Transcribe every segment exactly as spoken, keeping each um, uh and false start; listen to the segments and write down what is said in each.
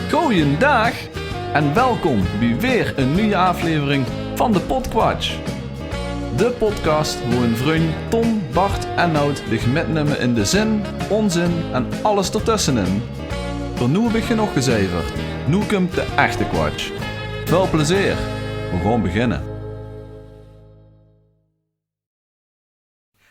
Goojendaag en welkom bie weer 'n nuuj aaflevering van de Podquatsch. De podcast wo hun vrunj Tom, Bart en Nout dich mitnumme in de zin, onzin en alles d'rtössenin. Veur noe höb ich genóg gezeiverd. Noe kump de echte Quatsch. Väöl plezeer. We gaon beginne.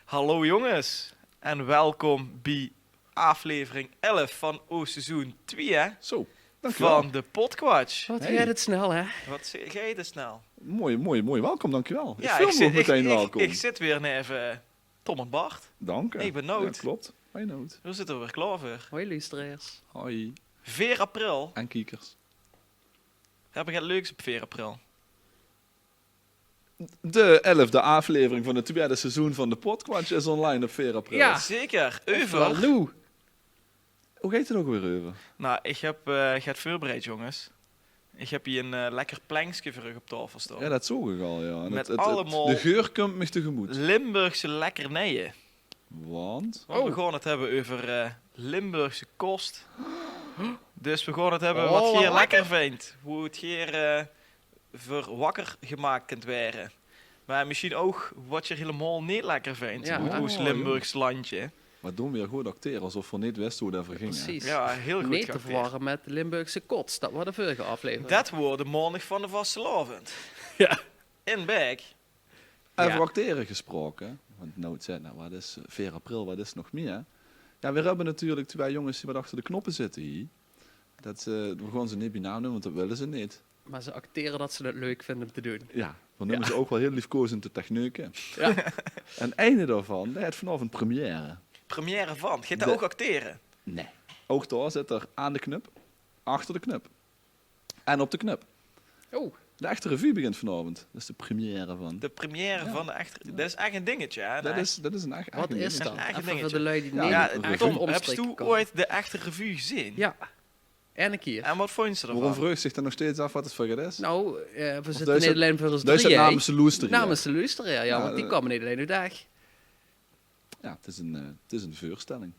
Hallo jónges en welkom bie aaflevering elf van oos seizoen twie, hè? Zo, dankjewel. Van de Podquatsch. Wat geit 't snel, hè? Wat geit 't snel. Mooi, mooi, mooi. Welkom, dankjewel. Ich veul mich ouch metein welkom. Ich zit weer neve Tom en Bart. Dank dich. Ich bön Nout. Jao, klop. Hoi Nout. Veer zitte d'r weer klaor veur. Hoi luusteraars. Hoi. Veer april. En kiekers. Höbbe v'r get leuks op veer april? De elfde aaflevering van 't twiede seizoen van de Podquatsch is online op veer april. Jao. Zeker. Euver. Noe. Wo geit 't ouch weer euver? Nou, ich höb get veurbereid, jónges. Ich höb hie 'n lekker plenkske veur uch op taofel staon. Jao, det zoog ich al, jao. Mit allemaol de geur kump mich tegemoet. Limburgse lekkernieje. Want? Want v'r gaon 't höbbe euver Limburgse kos. Dus v'r gaon 't höbbe wat geer lekker vindj. Wo geer veur wakker gemaak kint waere. Mer mesjien ouch wat geer hielemaol neet lekker vindj oet oos Limburgs landje. Mer doon weer good actere, esof v'r neet wiste wo det euver ging, hè? Precies. Jao, hiel good geacteerd. Neet te verwarre mit Limburgse kots, det waor de vörige aaflevering. Det waor de maondig van de vastelaovend. Jao. In Baek. Euver actere gesproke, want Nout zaet, nou, wat is veer april, wat is nog mieë? Jao, weer höbbe natuurlik twie jónges die wat achter de knoppe zitte hie. Det, v'r gaon ze neet bie naam numme, want det wille ze neet. Mer ze actere det ze 't leuk vinde óm te doon. Jao, v'r numme ze ouch waal hiel leefkozend de techneuke. Jao. En eine daovan, dae haet vanaovend première. Première van? Geit dae ouch actere? Nae. Ouch dao zit 'r aan de knup. Achter de knup. En op de knup. Oh. De Echte Revue begint vanaovend. Det is de première van. De première van de Echte Revue. Det is ech ein dingetje, hè? Det is, det is ein ech, ech ein dingetje. Wat is det? Effe veur de lui die neet ech van de omstreke kómme. Höbs doe ooit de Echte Revue gezeen? Jao. Eine kier. En wat vónjs se d'rvan? Waorom vreugs se dich dan nog steeds aaf wat 't veur get is? Nou, v'r zitte neet allein veur ós drieje. Of duis se 't namens de loestere? Namens de loestere, jao, want die kómme neet allein oet Aech. Jao, 't is ein, eh, 't is ein veurstelling.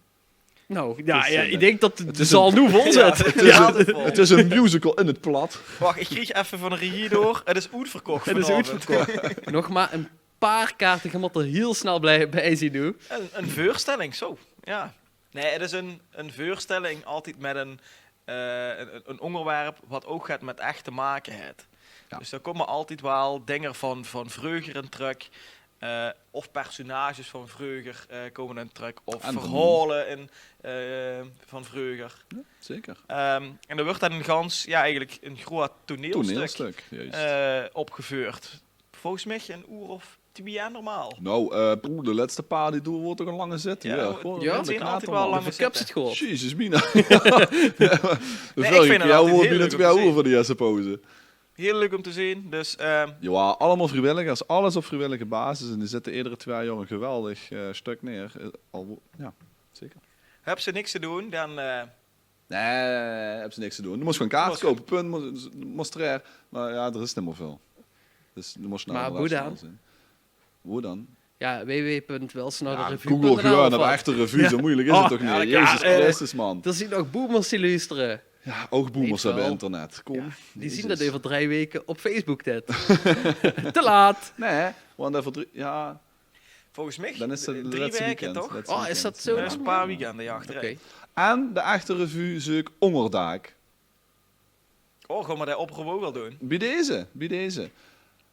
Nou, jao, ich dink det de zaal noe vol zit. 't Is ein musical in 't plat. Wach, ich krieg effe van de regie door. 't Is oetverkoch vanaovend. 't Is oetverkoch. Nog mer ein paar kaarte, geer mót d'r hiel snel bie, bie zeen, doe. Ein, ein veurstelling, zo. Jao. Nae, 't is ein, ein veurstelling altied mit ein eh, ein, ein, ein óngerwerp wat ouch get mit Aech te make haet. Jao. Dus dao kómme altied waal dinger van, van vreuger in trök, eh, of personages van vreuger, eh, kómme in trök, of verhaole in, eh, van vreuger. Jao, zeker. Ehm, en dao wuuert dan ein gans, jao, eigelik ein groeat toneelstuk, eh, opgeveurd. Volges mich ein oer of twie jaor normaal. Nou, eh, poeh, de lètste paar die door, woort toch ein lange zitte. Jao, jao, gewoon, jao, de knater, altied waal lange zitte. Jezus mina. Jao, de vörige kier woort 't bienao twie oer veur de ierste pauze. Hiel leuk óm te zeen. Dus, eh, jao, allemaol vriewilligers, alles op vriewillige basis. En die zitte eder twie jaor ein geweldig, eh, stök neer. Eh, al wo-, jao, zeker. Höbs se niks te doon, dan, eh, Nae, höbs se niks te doon. Dan mós se gewoon kaarte koupe, punt, mos-, mostreer. Mer jao, d'r is neet mier väöl. Dus dan mós se nao de restaurant zeen. Mer wo dan? Wo dan? Jao, w w w punt welsnaoderevue punt n l. Jao, Google gewoon op Echte Revue, zo meujelik is 't toch neet? Jezus Christus, man. D'r zien ouch boomers die loestere. Jao, ouch boomers höbbe internet. Kóm. Die zeen det euver drie waeke op Facebook, det. Te laat. Nae, want euver drie, jao. Volges mich drie waeke, toch? Oh, is det zo? D'r is ein paar weekende, jao, achterein. Oké. En de Echte Revue zeuk óngerdaak. Oh, gaon v'r dae oproop ouch al doon? Bie deze, bie deze.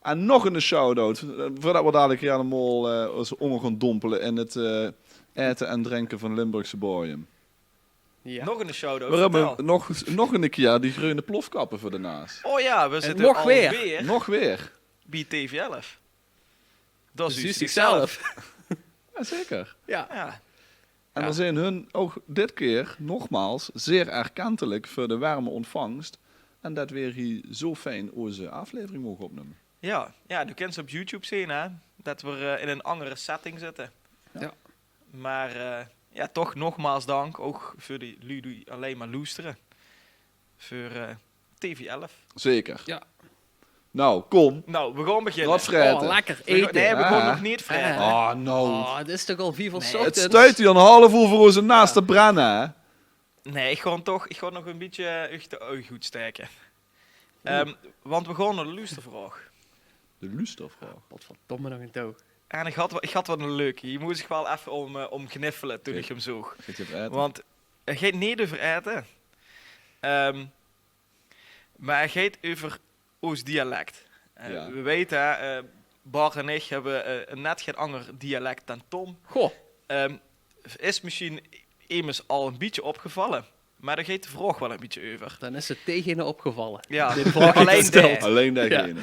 En nog ein shout-out, veurdet v'r dalik hielemaol, eh, ós ónger gaon dompele in 't, eh, aete en drinke van Limburgse bojem. Jao. Nog ein shout-out, vertèl. V'r höbbe nog, nog ein kier die greune plofkappe veur de naas. Oh jao, v'r zitte alweer. Nog weer. Bie T V elf. Det is zichzelf. Jao, zeker. Jao. En d'r zeen hun ouch dit kier nogmaals zeer erkentelik veur de werme ontvangs en det veer hie zo fijn ózze aaflevering moge opnumme. Jao, jao, doe kins op YouTube zeen, hè, det veer, eh, in ein anger setting zitte. Jao. Mer, eh, jao, toch nogmaals dank, ouch veur die luuj die allein mer loestere. Veur, eh, T V elf. Zeker. Jao. Nou, kóm. Nou, v'r gaon beginne. Gaot fraete. Oh, lekker aete. Nae, v'r gaon nog neet fraete. Oh, nou. Oh, 't is toch al vief oer 's ochtends. 't Steit hie ein haaf oer veur ózze naas te brenne, hè? Nae, ich gaon toch, ich gaon nog e bietje uch de ouge oetstaeke. Ehm, want we gaon nao de loestervraog. De loestervraog? Potverdomme nog ein touw. En ich had, wa- ich had waal 'ne leuke. Hie moos ich waal effe óm, eh, óm gniffele toen ich 'm zoog. Geit 'r euver aete? Want 'r geit neet euver aete. Ehm, Mer 't geit euver oos dialek. Eh, we weite, hè, eh, Bart en ich höbbe, eh, net gein anger dialek dan Tom. Goh. Ehm, is mesjien emes al e bietje opgevalle, mer dao geit de vraog waal e bietje euver. Dan is 't degene opgevalle. Jao, allein dae. Allein dae.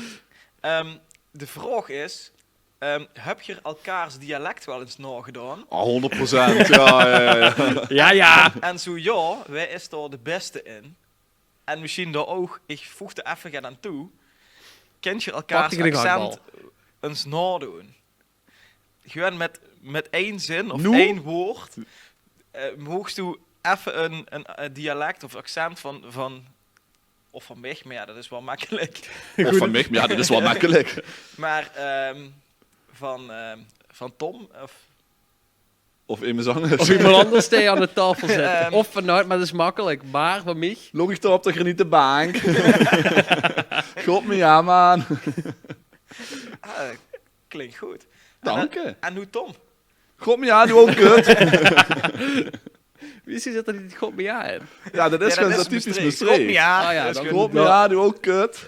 Ehm, de vraog is, ehm, höb geer elkaars dialek waal ins naogedaon? Ah, hónderd procent. Jao, jao, jao. Jao, jao. En zo jao, wae is dao de bèste in? En mesjien dao ouch, ich voeg d'r effe get aan toe. Kènt geer elkaars accent ins naodoon? Gewoon mit, mit ein zin of ein waord. Eh, moogs doe effe ein, ein, eh, dialek of accent van, van, of van mich, mer jao, det is waal mekkelik. Of van mich, mer jao, det is waal mekkelik. Mer, ehm, van, ehm, van Tom, of Of emes angers. Of emes angers dae aan de taofel zit. Ehm. Of vanouch, mer det is mekkelik. Mer van mich. Log ich dao op de graniete bank. God me jao, man. Ah, klink good. Dank dich. En, en noe Tom? God me jao, doe ouch kut. Wie is det, det neet God me jao is? Jao, det is gewoon zo typisch Mestreechs. God me jao. Ah, jao, det is good. God me jao, doe ouch kut.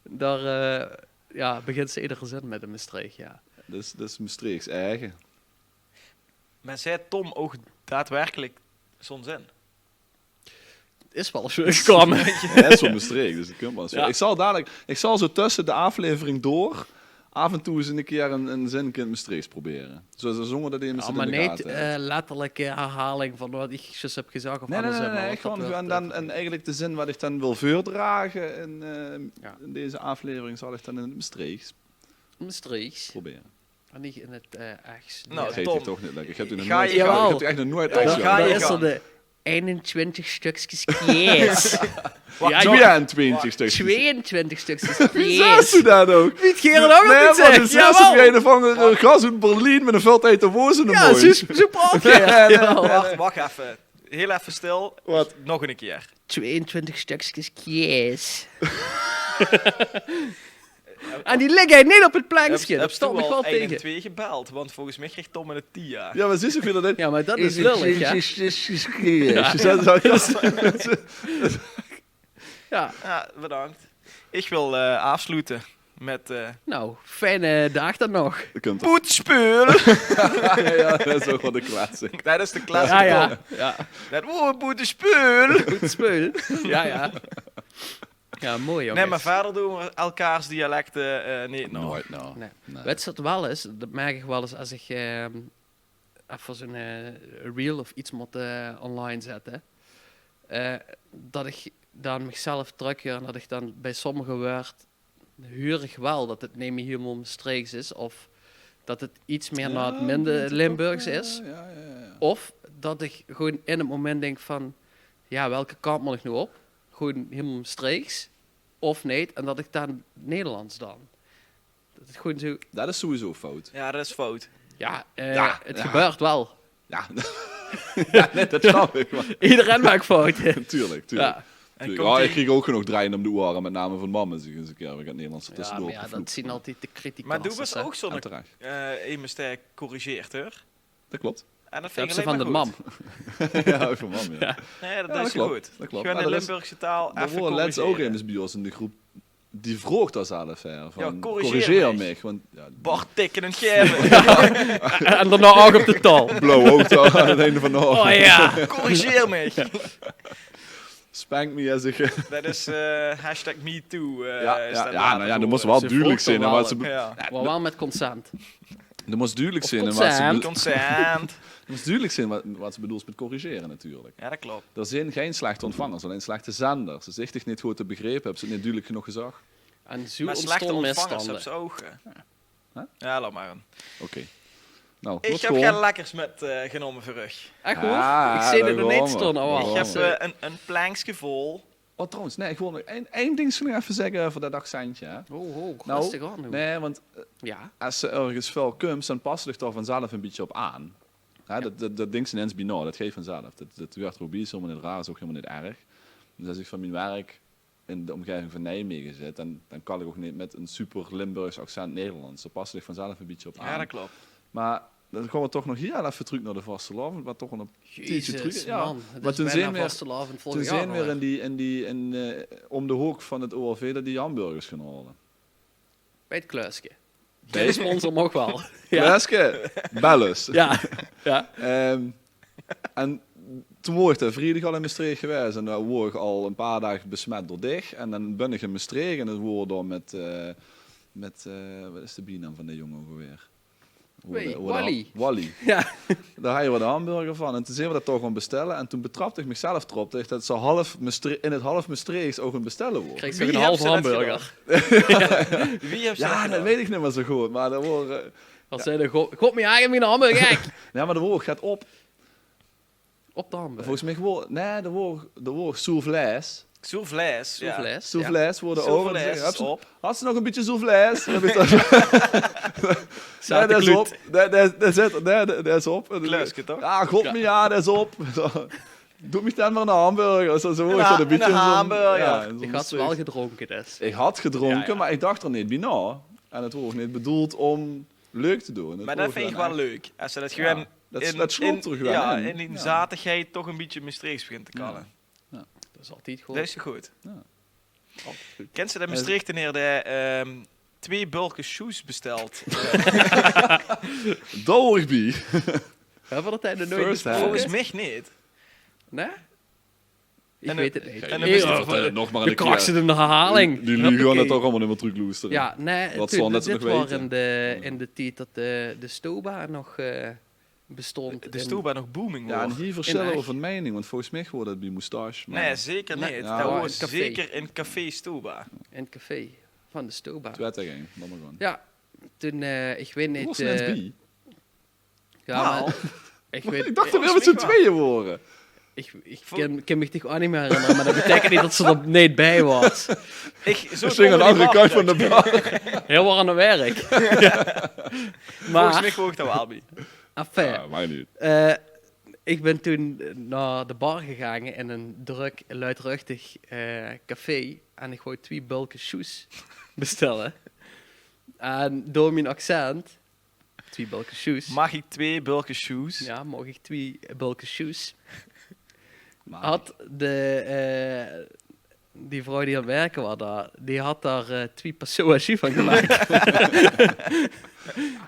Dao, eh, jao, begint ze eder zin mit in Mestreech, jao. Det is, det is Mestreechs eige. Mer zaet Tom ouch daadwerkelik zo'n zin? Is waal ins veurgekómme. Hae is van Mestreech, dus det kump waal ins veur. Jao. Ich zal dalik, ich zal zo tösse de aaflevering door aaf en toe ins ein kier ein, ein zinke in 't Mestreechs probere. Zo, zo zónger det emes 't in de gate haet. Jao, mer neet, eh, letterlike herhaling van waat ich zjus höb gezag of anderszum. Nae, nae, nae, nae, ich gaon gewoon dan, en eigelik de zin waat ich dan wil veurdrage in, eh, in deze aaflevering zal ich dan in 't Mestreechs probere. En neet in 't, eh, echs. Noe, Tom. Geit toch neet lekker. Ich höb die nog noeit, ich höb die ech nog noeit ech gehuurd. Jawel. Dao is 'r, de einentwintig stökskes kaes. Jao, jao. Twieëntwintig stökskes. Twieëntwintig stökskes kaes. Wie zaes doe det ouch? Wie 't geer ouch neet zaet. Nae, mer det is ein of anger gas oet Berlien mit ein völ tied te woze in de móndj. Jao, zo, zo praot 'r. Jao, nae, nae, nae. Wach, wach effe. Hiel effe stil. Waat? Nog ein kier. Twieëntwintig stökskes kaes. En die ligke neet op 't plankske. Höbs doe al ein en twieë gebeld? Want volges mich kreeg Tom 'ne TIA. Jao, mer zuus se, ich vinj det... Jao, mer det is lullig, hè? Jao. Jao, bedank. Ich wil, eh, aafsloete mit, eh, noe, fijne daag dan nog. Boetespeul! Jao, det is ouch waal de classic. Det is de classic. Jao, jao. Det, oh, boetespeul! Boetespeul. Jao, jao. Jao, mooi, jónges. Nae, mer wiejer doon v'r elkaars dialekte, eh, neet nao. Noeit nao. Nae. Nae. Wèts se waat waal is? Det merk ich waal ins es ich, ehm, effe zo'n, eh, reel of get mót, eh, online zètte. Eh, det ich dan mich zelf trökheur en det ich dan bie sommige wäörd huur ich waal det 't neet mie hielemaol Mestreechs is, of det 't get mie nao 't Midde-Limburgs is. Jao, jao, jao. Of det ich gewoon in 't moment dink van, jao, welke kant mót ich noe op? Gewoon hielemaol Mestreechs of neet? En det ich dan Nederlands dan. Det is gewoon zo. Det is sowieso fout. Jao, det is fout. Jao, eh, jao, 't gebeurt waal. Jao. Jao, nae, det snap ich waal. Ederein maak foute. Tuurlik, tuurlik. Jao. Tuurlik. Jao, ich krieg ouch genóg drein óm de oere, mit name van mam, es ich ins ein kier get Nederlands d'r tössedoor vloek. Jao, mer jao, det zeen altied de criticasters, hè. Mer doe waas ouch zo'n, eh, emes dae corrigeert, huur. Det klop. En det vinj ich allein mer good. Höbs se van de mam. Jao, van mam, jao. Nae, det is good. Jao, det klop. Gewoon de Limburgse taal effe corrigere. D'r waas lèts ouch emes bie ós in de groep die vroog dao zelf, hè, van: corrigeer mich. Jao, corrigeer mich. Want, jao, Bart, tik in 't gaeve. En daonao ouch op de taal. Blauw ouch dao aan 't einde van de aovend. Oh jao. Corrigeer mich. Spank me, es ich, eh... Det is, eh, hashtag me too, eh, jao, is det jao, waal. Noe jao, dan mós se waal dudelik zeen, hè, waat se be-, jao. Mer waal mit consent. Dan mós se dudelik zeen, hè, waat se be-, consent. Dan mós se dudelik zeen waat, waat se bedoels mit corrigere, natuurlik. Jao, det klop. D'r zeen gein slechte óntvangers, allein slechte zenders. Es ich dich neet good höb begrepe, höbs se 't neet dudelik genóg gezag. En zoe óntstaon misstande. Mer slechte óntvangers höbs se ouch, hè? Jao. Hè? Jao, laot mer. Oké. Noe, ich höb get lekkers mitgenómme veur uch. Ech waor? Ah, ich zeen 't nog neet staon, oh, waal. Ich höb, eh, ein, ein plankske vol. Oh, trouwens, nae, ich wól nog ein, ein dingske nog effe zègke euver det accentje, hè. Oh, oh, rustig aan doon. Noe, nae, want, eh, es se örges väöl kums, dan pas se dich dao vanzelf ein bietje op aan. Hè, dat, dat, dat dinks te neet ins bie nao, dat geit vanzelf. Dat, dat huurt d'r ouch bie, is hielemaol neet raar, is ouch hielemaol neet erg. Dus es ich veur mien werk in de omgeving van Nijmegen zit, dan, dan kal ich ouch neet mit ein super Limburgs accent Nederlands. Dao pas se dich vanzelf ein bietje op aan. Ja, dat klopt. Mer dan gaon v'r toch nog hieël effe trök nao de vastelaovend, wat toch al ein tiedje trök is. Jezus, man. Mer toen zeen v'r, toen zeen v'r in die, in die, in, eh, óm de hook van 't O L V dat die hamburgers gaon haole. Bij 't Kluiske. Geine sponsor, mag waal. Ja. Kluiske, bel us. Ja. Ja. Ehm, en toen woor ich d'r vriedig al in Mestreech gewaes. En dao woor ich al ein paar daag besmet door dich. En dan bin ich in Mestreech en dan woor ich dao mit, eh, mit, eh, wat is de bienaam van dae jóng ouch alweer? Woor Wee, de- woor de- Wally. Wally. Ja. Dao haje v'r de hamburger van. En toen zeen v'r dat toch gaon bestelle. En toen betrapde ich mich zelf d'rop dat ich dat zoe half Mestre-, in 't half Mestreechs ouch aan 't bestelle woor. Kreeg Wie zo'n höbs half se dat hamburger. gedaon? Wie höbs se Ja, dat dat gedaon? weit ich neet mie zoe good. Mer dao woor, eh, Wat zei de god? God, me eigen mijn hamburger. Ja, mer dao woor get op. Op de hamburger. Volges mich woor, nae, dao woor, dao woor soufflés. Soufflés, ja. Soufflés. Soufflés woor de ouch. Soufflés op. Had ze nog ein bietje soufflés? Nae, dat is op. Nae, dat, dat zit, nae, dat, dat is op. Kluiske, toch? Ja, god, Ja. Mer ja, dat is op. Doot mich dan mer eine hamburger. Zoe, zoe woor Ja, zoe ein bietje eine zoe- hamburger. Ja, zoe Ich had zoe- waal gedronke, dus. Ich had gedronke, Ja, ja. Mer ich dach d'r neet bie nao. En 't woor ouch neet bedoeld óm leuk te doon. 't Maar woor dat vind ik gewoon wel echt- leuk. Als ze dat Ja, gewoon dat, in, dat slot in- er gewoon ja, in. in die Ja. zatigheid toch een beetje Mestreechs begint te kallen. Dat is altijd goed. Dat is goed. Altijd goed. Kent ze dat Mestreechtenere die ehm, twee bulke shoes bestelt? Dao woor ich bie. Hebben we dat tijdens nooit First hand. besproken? Volgens mich niet. Nee? Ik En weet de- het niet. en de- Hey, Is dat, joh, eh, nog maar een bekrakste keer. De herhaling. Die lui gaon Huppakee. dat toch allemaol neet mie trökloestere. Ja, nee, Wat toen- zouden dat ze dit nog was weten? In de, in de tijd dat de, de Stoba nog eh, bestond. De in- Stoba nog booming Ja, en was. hie verschille In we van mening, want volges mich woor dat bie Moustache. Maar Nee, zeker Nee. niet. Ja. Dat Oh, woor in café. Zeker in café Stoba. In het café van de Stoba. Twee tegen één, laot maar gewoon. Ja, toen, eh, ik weet Ik niet... was net eh, bie. ja, Nou. maar ik, weet, Ik dacht ik dat we was met z'n niet tweeën woren. ik, ik kan, kan mich toch ook niet meer herinneren, maar dat betekent niet dat ze er niet bij was. Ik zo Ik zing aan de andere kant van de bar. Heel wel aan het werk. Volgens Maar, mich woor ik daar wel bie. enfin, Ja, maar niet. eh, ik ben toen naar de bar gegaan in een druk, luidruchtig eh, café. En ik wou twee bulke shoes bestellen. En door mijn accent, twee bulke shoes. Mag ik twee bulke shoes? Ja, mocht ik twee bulke shoes. Maar Had de, eh, die vrouw die aan het werken was daar, die had daar eh, twee Passoa jus van gemaakt.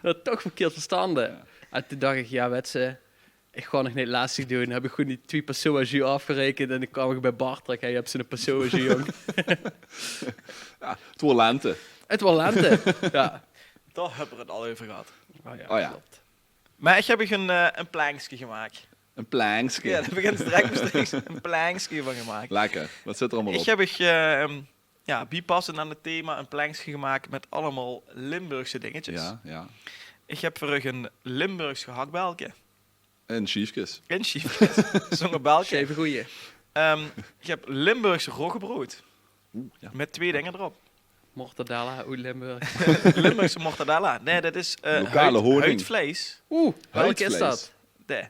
Dat toch verkeerd verstanden. Ja. En toen dacht ik, ja, weet ze, ik ga nog niet lastig doen. Heb ik gewoon die twee Passoa jus afgerekend en dan kwam ik bij Bart terug. Hey, je hebt ze een Passoa jus, jong. Ja, het woor lente. Het was lente. Ja. Daar hebben we het al over gehad. Oh ja. Maar ik heb een, eh, een plankske gemaakt. Een plankske. Ja, daar begint het direct Mestreechs. Een plankske van gemaakt. Lekker. Wat zit er allemaal Ik op? Heb ik, eh, ehm, ja, bijpassend aan het thema een plankske gemaakt met allemaal Limburgse dingetjes. Ja, ja. Ik heb voor u een Limburgs gehaktbelke. En sjiefkes. In sjiefkes. Zo'n belke. Even goeie. Ehm, ik heb Limburgs roggebrood. Oeh, ja. Met twee dingen erop. Mortadella uit Limburg. Limburgse mortadella. Nee, dat is eh Lokale huid- honing. Huidvlees. Oeh, welke is Huidvlees. Dat? Nee.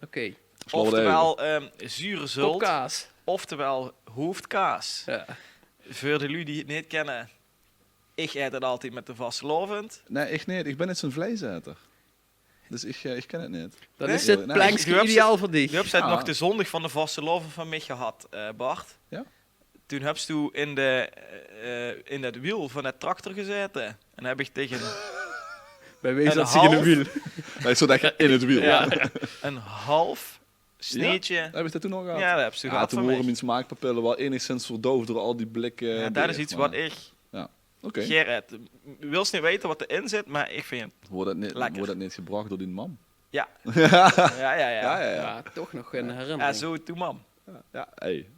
Oké. Slot het Oftewel ehm zuur zult. Popkaas. Oftewel hoofdkaas. Ja. Voor de lui die het niet kennen. Ik eet het altijd met de vastelaovend. Nee, ik niet. Ik ben niet zo'n vleiseter. Dus ik, eh, ik ken het niet. Dan Nee? is dit Nee. plankske Je hebt ideaal voor dich. Je hebt het Ah. nog de zondag van de vastelaovend van mich gehad, eh, Bart. Ja? Toen hebst u in, de, eh, in dat wiel van dat tractor gezeten. En heb ik tegen Bij wijze En dat de ze in de half- wiel. Nee, ik zou denken, in het wiel. Ja. Een half sneetje. Heb ik dat toen al gehad? Ja, dat heb je Ja, gehad toen van woren mich. mijn smaakpapillen wel enigszins verdoofd door al die blikken. Ja, dat beer, is iets maar- wat ik Oké. Gerrit, wils niet weten wat erin zit, maar ik vind het. Woor dat niet, Lekker. Woor dat niet gebracht door die mam? Ja. Ja, Ja, ja, ja. ja, ja. Ja, toch nog een herinnering. Ja, zo toen mam. Ja, hey.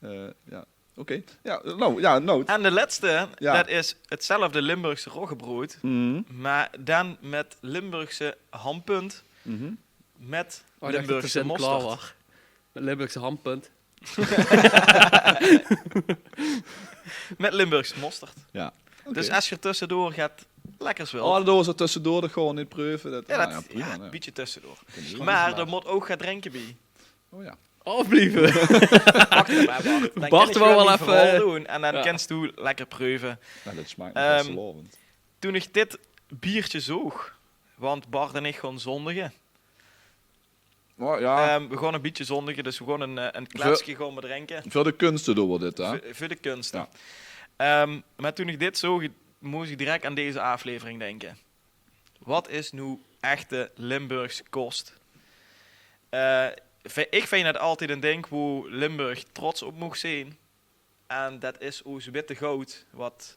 Eh, ja. Oké. Ja, nou, ja, noot. En de laatste, Ja. Dat is hetzelfde Limburgse roggebrood, Mhm. maar dan met Limburgse hampunt, Mhm. met Oh, ik dacht dat Limburgse de zin klaar mosterd. Was. Met Limburgse hampunt. Met Limburgse mosterd. Ja. Dus es geer tössedoor get lekkers wilt. Oh, dat doon ze tössedoor, dat gewoen neet preuve. Dat, ja, dat, ja, prima, ja, e bietje tössedoor. Mer d'r mót ouch get drinke bie. Oh ja. Aafblieve. Wach effe, Bart. Bart wou waal effe doon en dan kins doe lekker preuve. Toen ich dit biertje zoog, want Bart en ich gaon zondige. Oh, ja. Ehm, we gaon e bietje zondige, dus we gaon e, eh, e kletske gaon bedrinke. Veur de kunste doon we dit, hè? Veur, veur de kunste. Ja. Ehm, mer toen ich dit zoog, moos ich direk aan deze aaflevering dinke. Wat is noe echte Limburgse kost? Eh, vi-, ich vinj 't altied e dink wo Limburg trots op moog zeen. En dat is oos witte goud, wat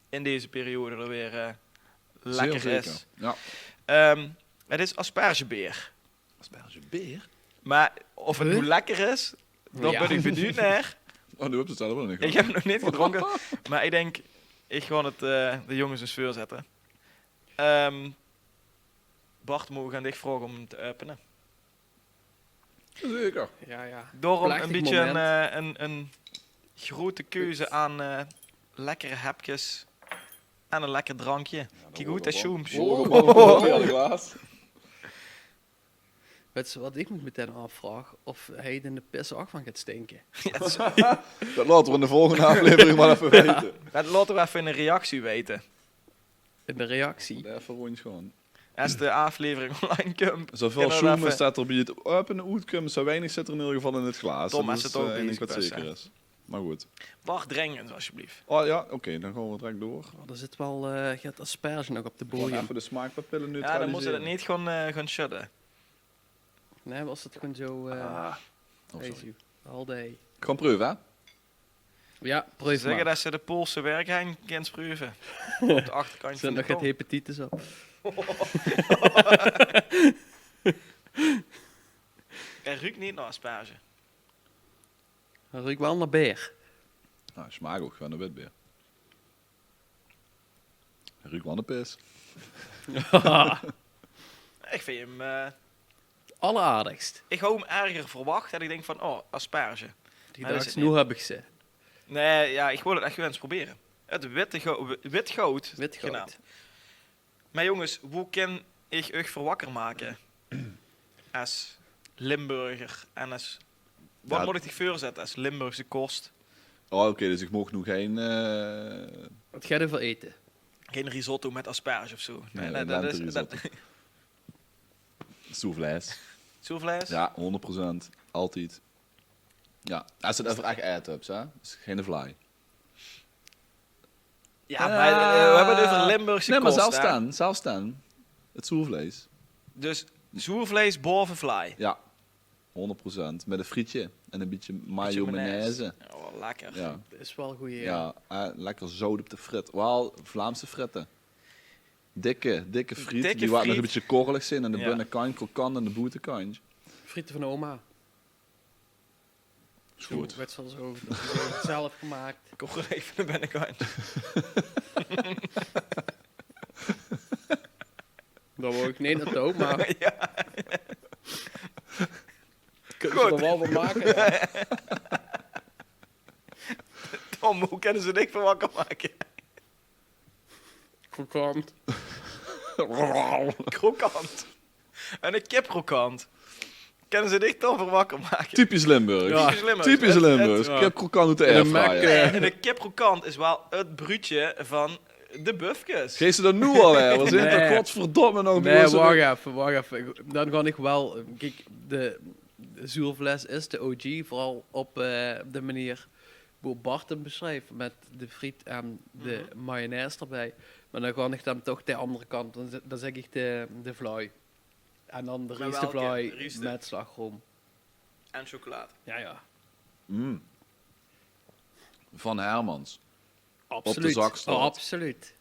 in deze periode d'r weer, eh, lekker is. Zeer zeker, ja. Ehm, 't is aspergebeer. Aspergebeer? Mer of 't noe lekker is, dao bin ich benuujd nao. Oh, doe höbs 't zelf nog neet gedroonke. Ich höb 't nog neet gedroonke, mer ich dink, ich gaon 't, eh, de jónges ins veurzitte. Ehm, Bart, moge we aan dich vraoge om 'm te äöpene? Zeker. Ja, ja. Daorum e bietje e, eh, e, e groete keuze aan, eh, lekkere hepkes en e lekker drankje. Ja, kiek good, dat sjoemp. Wèts se wat ich mich metein aafvraog? Of hae in de pis ouch van geit stinke. Ja, dat laote we in de volgende aaflevering waal effe weite. Dat laote we effe in de reactie weite. In de reactie. Effe róndj gaon. Es de aaflevering online kump. Zoväöl sjoem es dat d'r bie 't äöpene oetkump, zo weinig zit d'r in eder geval in 't glaas. Dom, es 't ouch, eh, neet wat zeker is. Mer good. Bart, drink ins, alsjeblieft. Oh ja, oké, dan gaon we direk door. Oh, d'r zit waal, eh, get asperge nog op de bodem. Effe de smaakpapille neutralisere. Ja, dan mós se dat neet gaon, eh, gaon sjudde. Nae, waas 't gewoen zo, eh, ah. Oh, sorry. Al die. Gaon preuve, hè? Ja, preuve. Ze zègke dat se de Poolse werkgein kins preuve. Op de achterkantj van de tong. Zit nog get hepatitis op. Hae ruuk neet nao asperge. Hae ruuk waal nao beer. Nou, smaak ouch gewoon nao wit beer. Hae ruuk waal nao pis. Ich vinj 'm, eh, alleraardigst. Ich haw 'm erger verwach, dat ich dink van, oh, asperge. Mer dat is 't neet. Noe höb ich ze. Nae, ja, ich wol 't ech gewoon ins probere. 't Witte gou-, wi-, wit goud. Wit goud. Genau. Mer jónges, wo kin ich uch veur wakker make? Es Limburger en es, wat mót ich dich veurzitte es Limburgse kost? Oh, oké, dus ich maag noe gein, eh, 't geit euver ete. Gein risotto mit asperge of zo. Nae, nae, dat is, dat lenterisotto. Zoervleis. Zoervleis? Ja, hónderd procent. Altied. Ja, es se 't euver ech aete höbs, hè. Dus gein vlaai. Ja, mer, eh, we höbbe 't euver Limburgse kost, hè. Nae, mer zelfs dan, zelfs dan. 't Zoervleis. Dus zoervleis baove vlaai. Ja, hónderd procent. Mit e frietje en e bietje mayo, mayonaise. Ja, waal lekker. Ja. Dat is waal gooj, ja. Ja, eh, lekker zout op de frit. Waal Vlaamse fritte. Dikke, dikke friet, die waat nog e bietje korrelig zeen aan de binnekantj, krokant aan de boetekantj. Friete van oma. Is good. Zo, wèts se waal, zo, zelf gemaak. Korrelig aan de binnekantj. Dao wou ich neet naotoe, mer... Ja. Kinne ze d'r waal van make, ja. Tom, wo kinne ze dich van wakker make? Krokant. Krokant. En 'n kipkrokant. Kinne ze dich dao van wakker make? Typisch Limburgs. Ja. Typisch Limburgs. Typisch Limburgs. Ja. Kipkrokant oet de airfryer. Nae, en 'n kipkrokant is waal 't bruudje van de bufkes. Geis se dat noe al, hè? Nae. Godverdomme nog. Nae, wach effe, wach effe. Dan gaon ich waal, kiek, de, de zoervleis is de O G, veural op, eh, de meneer wo Bart 'm besjreef, mit de friet en de mayonaise d'rbie. Mer dan gaon ich dan toch de anger kantj, dan z-, dan zègk ich de, de vlaai. En dan de riestevlaai mit slagroom. En chocolade. Ja, ja. Mm. Van Hermans. Absoluut. Op de zakstraot. Absoluut.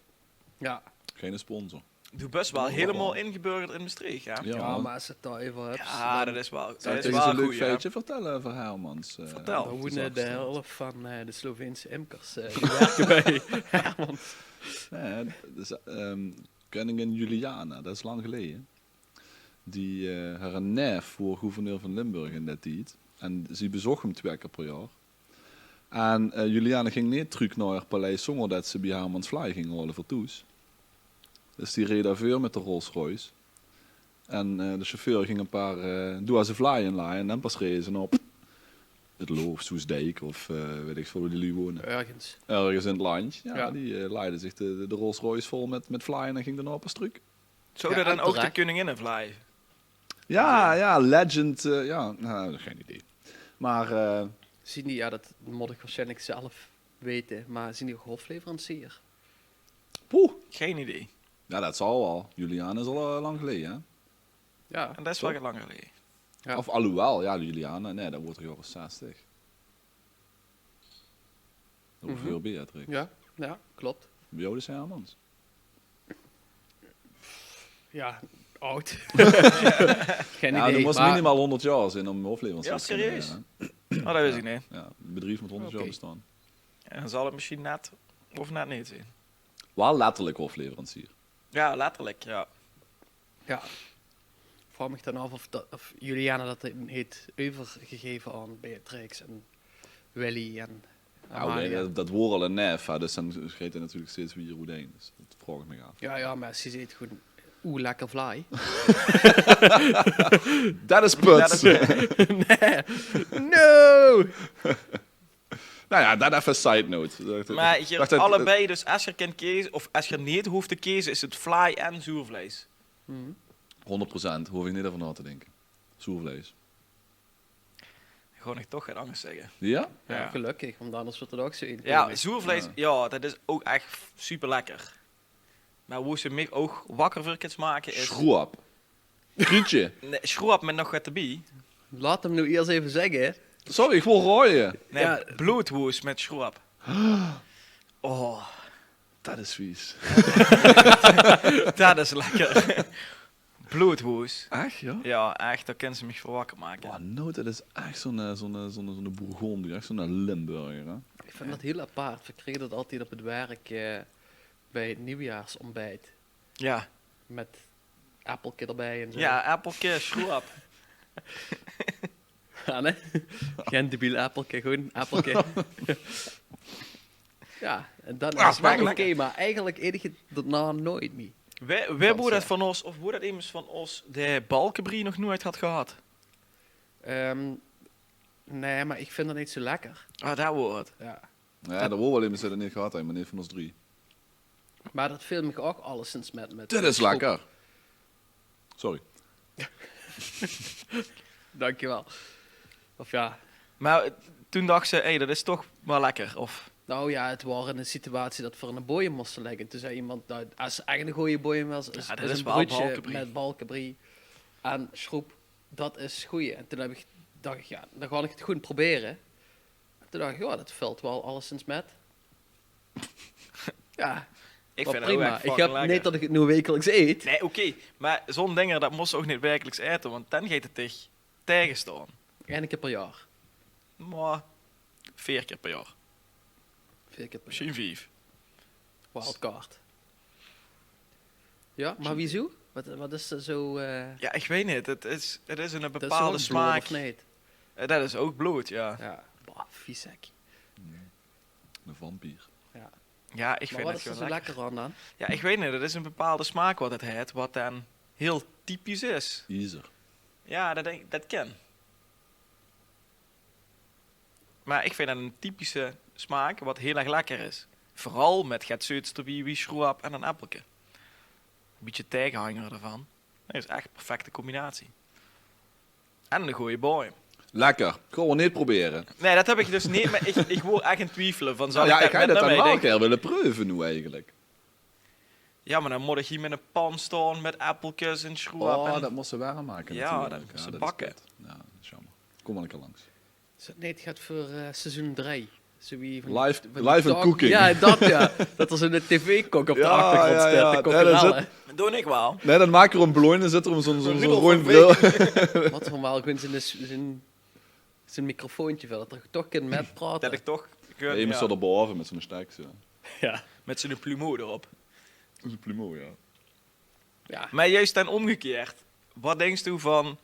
Ja. Geine sponsor. Doe bös waal hielemaol ingeburgerd in Mestreech, hè? Ja, mer es se 't dao eve höbs, ja, dan... Dat is waal, dat is waal e leuk feitje. Vertèl euver Hermans, eh. Vertèl. Dao woene de helf van, eh, de Sloveense imkers, eh, die werke bie Hermans. Nae, dus, ehm, keuningin Juliana, dat is lang geleje. Die, eh, häöre naef woor gouverneur van Limburg in dae tied. En zie bezoch 'm twieë kier per jaor. En eh, Juliane ging neet trök nao häör paleis zónger det ze bie Hermans vlaai ging haole veur thoes. Dus die reej dao veur mit de Rolls Royce. En eh, de chauffeur ging e paar eh doeaze vlaai inlaje en dan pas reje ze nao 't Loo of Soesdijk of eh, weit ich väöl wie die luuj wone. Örges. Örges in 't landj. Ja, die eh, laajde zich de, de Rolls Royce vol mit, mit vlaai en ging daonao pas trök. Zouw det dan ouch de keuninginnevlaai? Ja, ja, legend. Eh, ja, nou, gein idee. Maar eh, Zien die, ja, det mót ich waarsjienlik zelf weite, maar zien die ouch hofleverancier? Poeh. Gein idee. Ja, det zal waal. Juliane is al eh, lang geleje, hè? Ja. En det is waal lang geleje. Ja. Of alhoewel, ja, Juliane, nee, det woort 'r jaore zestig. Ongeveer Beatrix. Ja, ja, klopt. Wie aod is Hermans? Ja, aod. Ja, du mós minimaal hónderd jaor zien óm hofleverancier te kinne waere, hè? Oh, det wis ich neet. Ja, e bedrief mót hónderd jaor bestaon. En dan zal 't mesjien net of net neet zien. Waal letterlik hofleverancier. Ja, letterlik, ja. Ja. Vraog mich dan aaf of, det, of Juliane det heet euvergegeve aan Beatrix en Willy en Amalia. Ja, det, det woor al 'ne nef, hè, dus dan geit 'r natuurlik steeds wiejer oetein. Dus det vraog ich mich aaf. Ja, ja, maar ze zeet gewoen: oeh, lekker vlaai. Det is puts. Nee. No! Nou ja, det effe side note. Maar geer höb allebei, dus es geer kint keze, of es geer neet hoof te keze, is 't vlaai en zoervleis. Hónderd procent, hoof ich neet euver nao te dinke. Zoervleis. Gaon ich toch get angers zègke. Ja? Ja, gelökkig, want anders wuuert 't ouch zoe ein. Ja, zoervleis, ja, det is ouch ech super lekker. Maar woe ze mich ouch wakker veur kins make is... Sjroep. Frietje. Nee, sjroep mit nog get d'rbie. Laot 'm noe iers effe zègke. Sorry, ich wol raoje. Nee, bloodwoos mit sjroep. Oh. Det is vies. Det is lekker. Bloodwoos. Ech, ja? Ja, ech, dao kins se mich veur wakker make. Boah, noe, det is ech zoe'n eh, zoe'n eh, zoe'n zoe'n Bourgondiër, ech zoe'n Limburger, hè? Ich vind det hiel apart. Veer kriege det altied op 't werk eh, bie 't nuujjaorsontbiet. Ja. Mit appelke d'rbie en zoe. Ja, appelke, sjroep. Ja, nee? Gein debiel appelke, gewoen appelke. Ja, en dan is 't waal oké, maar eigelik eet ich 't daonao noeit mie. Wae, wae woor det van ós, of woor det emes van ós, dae balkebrie nog noeit had gehad? Ehm, nee, maar ich vind det neet zoe lekker. Ah, det woor 't. Ja. Ja, det woor waal emes dae det neet gehad haet, maar neet van ós drie. Maar det veel mich ouch alleszins mit, mit... Dit is lekker. Sorry. Dankjewel. Of ja. Maar eh, toen dach ze, hé, hey, det is toch waal lekker, of? Nou ja, 't waor in ein situatie det veer 'ne bojem móste lègke. Toen zag emes, nou, es 't ech 'ne gooje bojem waas, is, Ja, det is is ein waal bruudje balkebrie. Mit balkebrie en sjroep, det is gooj. En toen höb ich, dach ich, ja, dan gaon ich 't gewoen probere. En toen dach ich, ja, det vèlt waal alleszins mit. Ja, Ich waal vind 't prima. ouch ech Ich fucking höb lekker. Neet det ich 't noe wekeliks eet. Nee, oké. Maar zoe'n dinger, det mós se ouch neet wekeliks aete, want dan geit 't dich taegesjtaon. Eine kier per jaor. Maar veer kier per jaor. Veer kier per jaor. Mesjien vief. Wildcard. Ja, maar wiezoe? Waat, waat is d'r zoe eh, Ja, ich weit neet. 't Is, 't is 'ne det is bepaalde ouch blood, smaak. Of neet? Eh, Det is ouch blood, ja. Ja, bah, vies, hè. 'Ne vampier. Ja. Ja, ich Maar vind waat det is d'r gewoon zoe lekker. Lekker aan dan? Ja, ich weit neet. Det is 'ne bepaalde smaak waat 't haet, waat dan hiel typisch is. Iezer. Ja, det dink, det kin. Maar ich vind det 'ne typische smaak waat hiel erg lekker is. Veural mit get zeuts d'rbie, wie sjroep en ein appelke. Bietje taegehanger d'rvan. Det is ech 'n perfecte combinatie. En 'ne gooje bojem. Lekker. Gaon v'r neet probere. Nee, det höb ich dus neet, maar ich, ich woor ech in twiefele van, zal Ja, ich ich det haw det mitnumme? dan Ich waal dink, gaer wille preuve noe eigelik. Ja, maar dan mót ich hie mit 'n pan staon mit appelkes en sjroep. Oh, En det mós se werm make Ja, natuurlik. det mós se Ja, det is bakke. kut. Ja, det is jaomer. Kóm maar 'ne kier langs. Is det neet get veur eh, seizoen drie? Zoe wie van Live, van die live and talk- cooking. Ja, det ja. Det d'r zoe'n tv-kok op de Ja, achtergróndj ja, steit, ja. de Ja, det is kokkerelle. het. Det doon ich waal. Nee, dan make v'r 'n blónde, zit d'r zoe'n zoe'n Rudolf roeje van bril. Mót v'r waal gewoen zoe'n, zoe'n, zoe'n microfoontje veur, det 'r toch kin mitpraote. Det ich toch Emes staot d'r baove mit zoe'n stek, zoe. Ja. Mit zoe'n plumeau d'rop. Zoe'n plumeau, ja. Ja. Maar juist dan ómgekeerd. Waat dinks doe van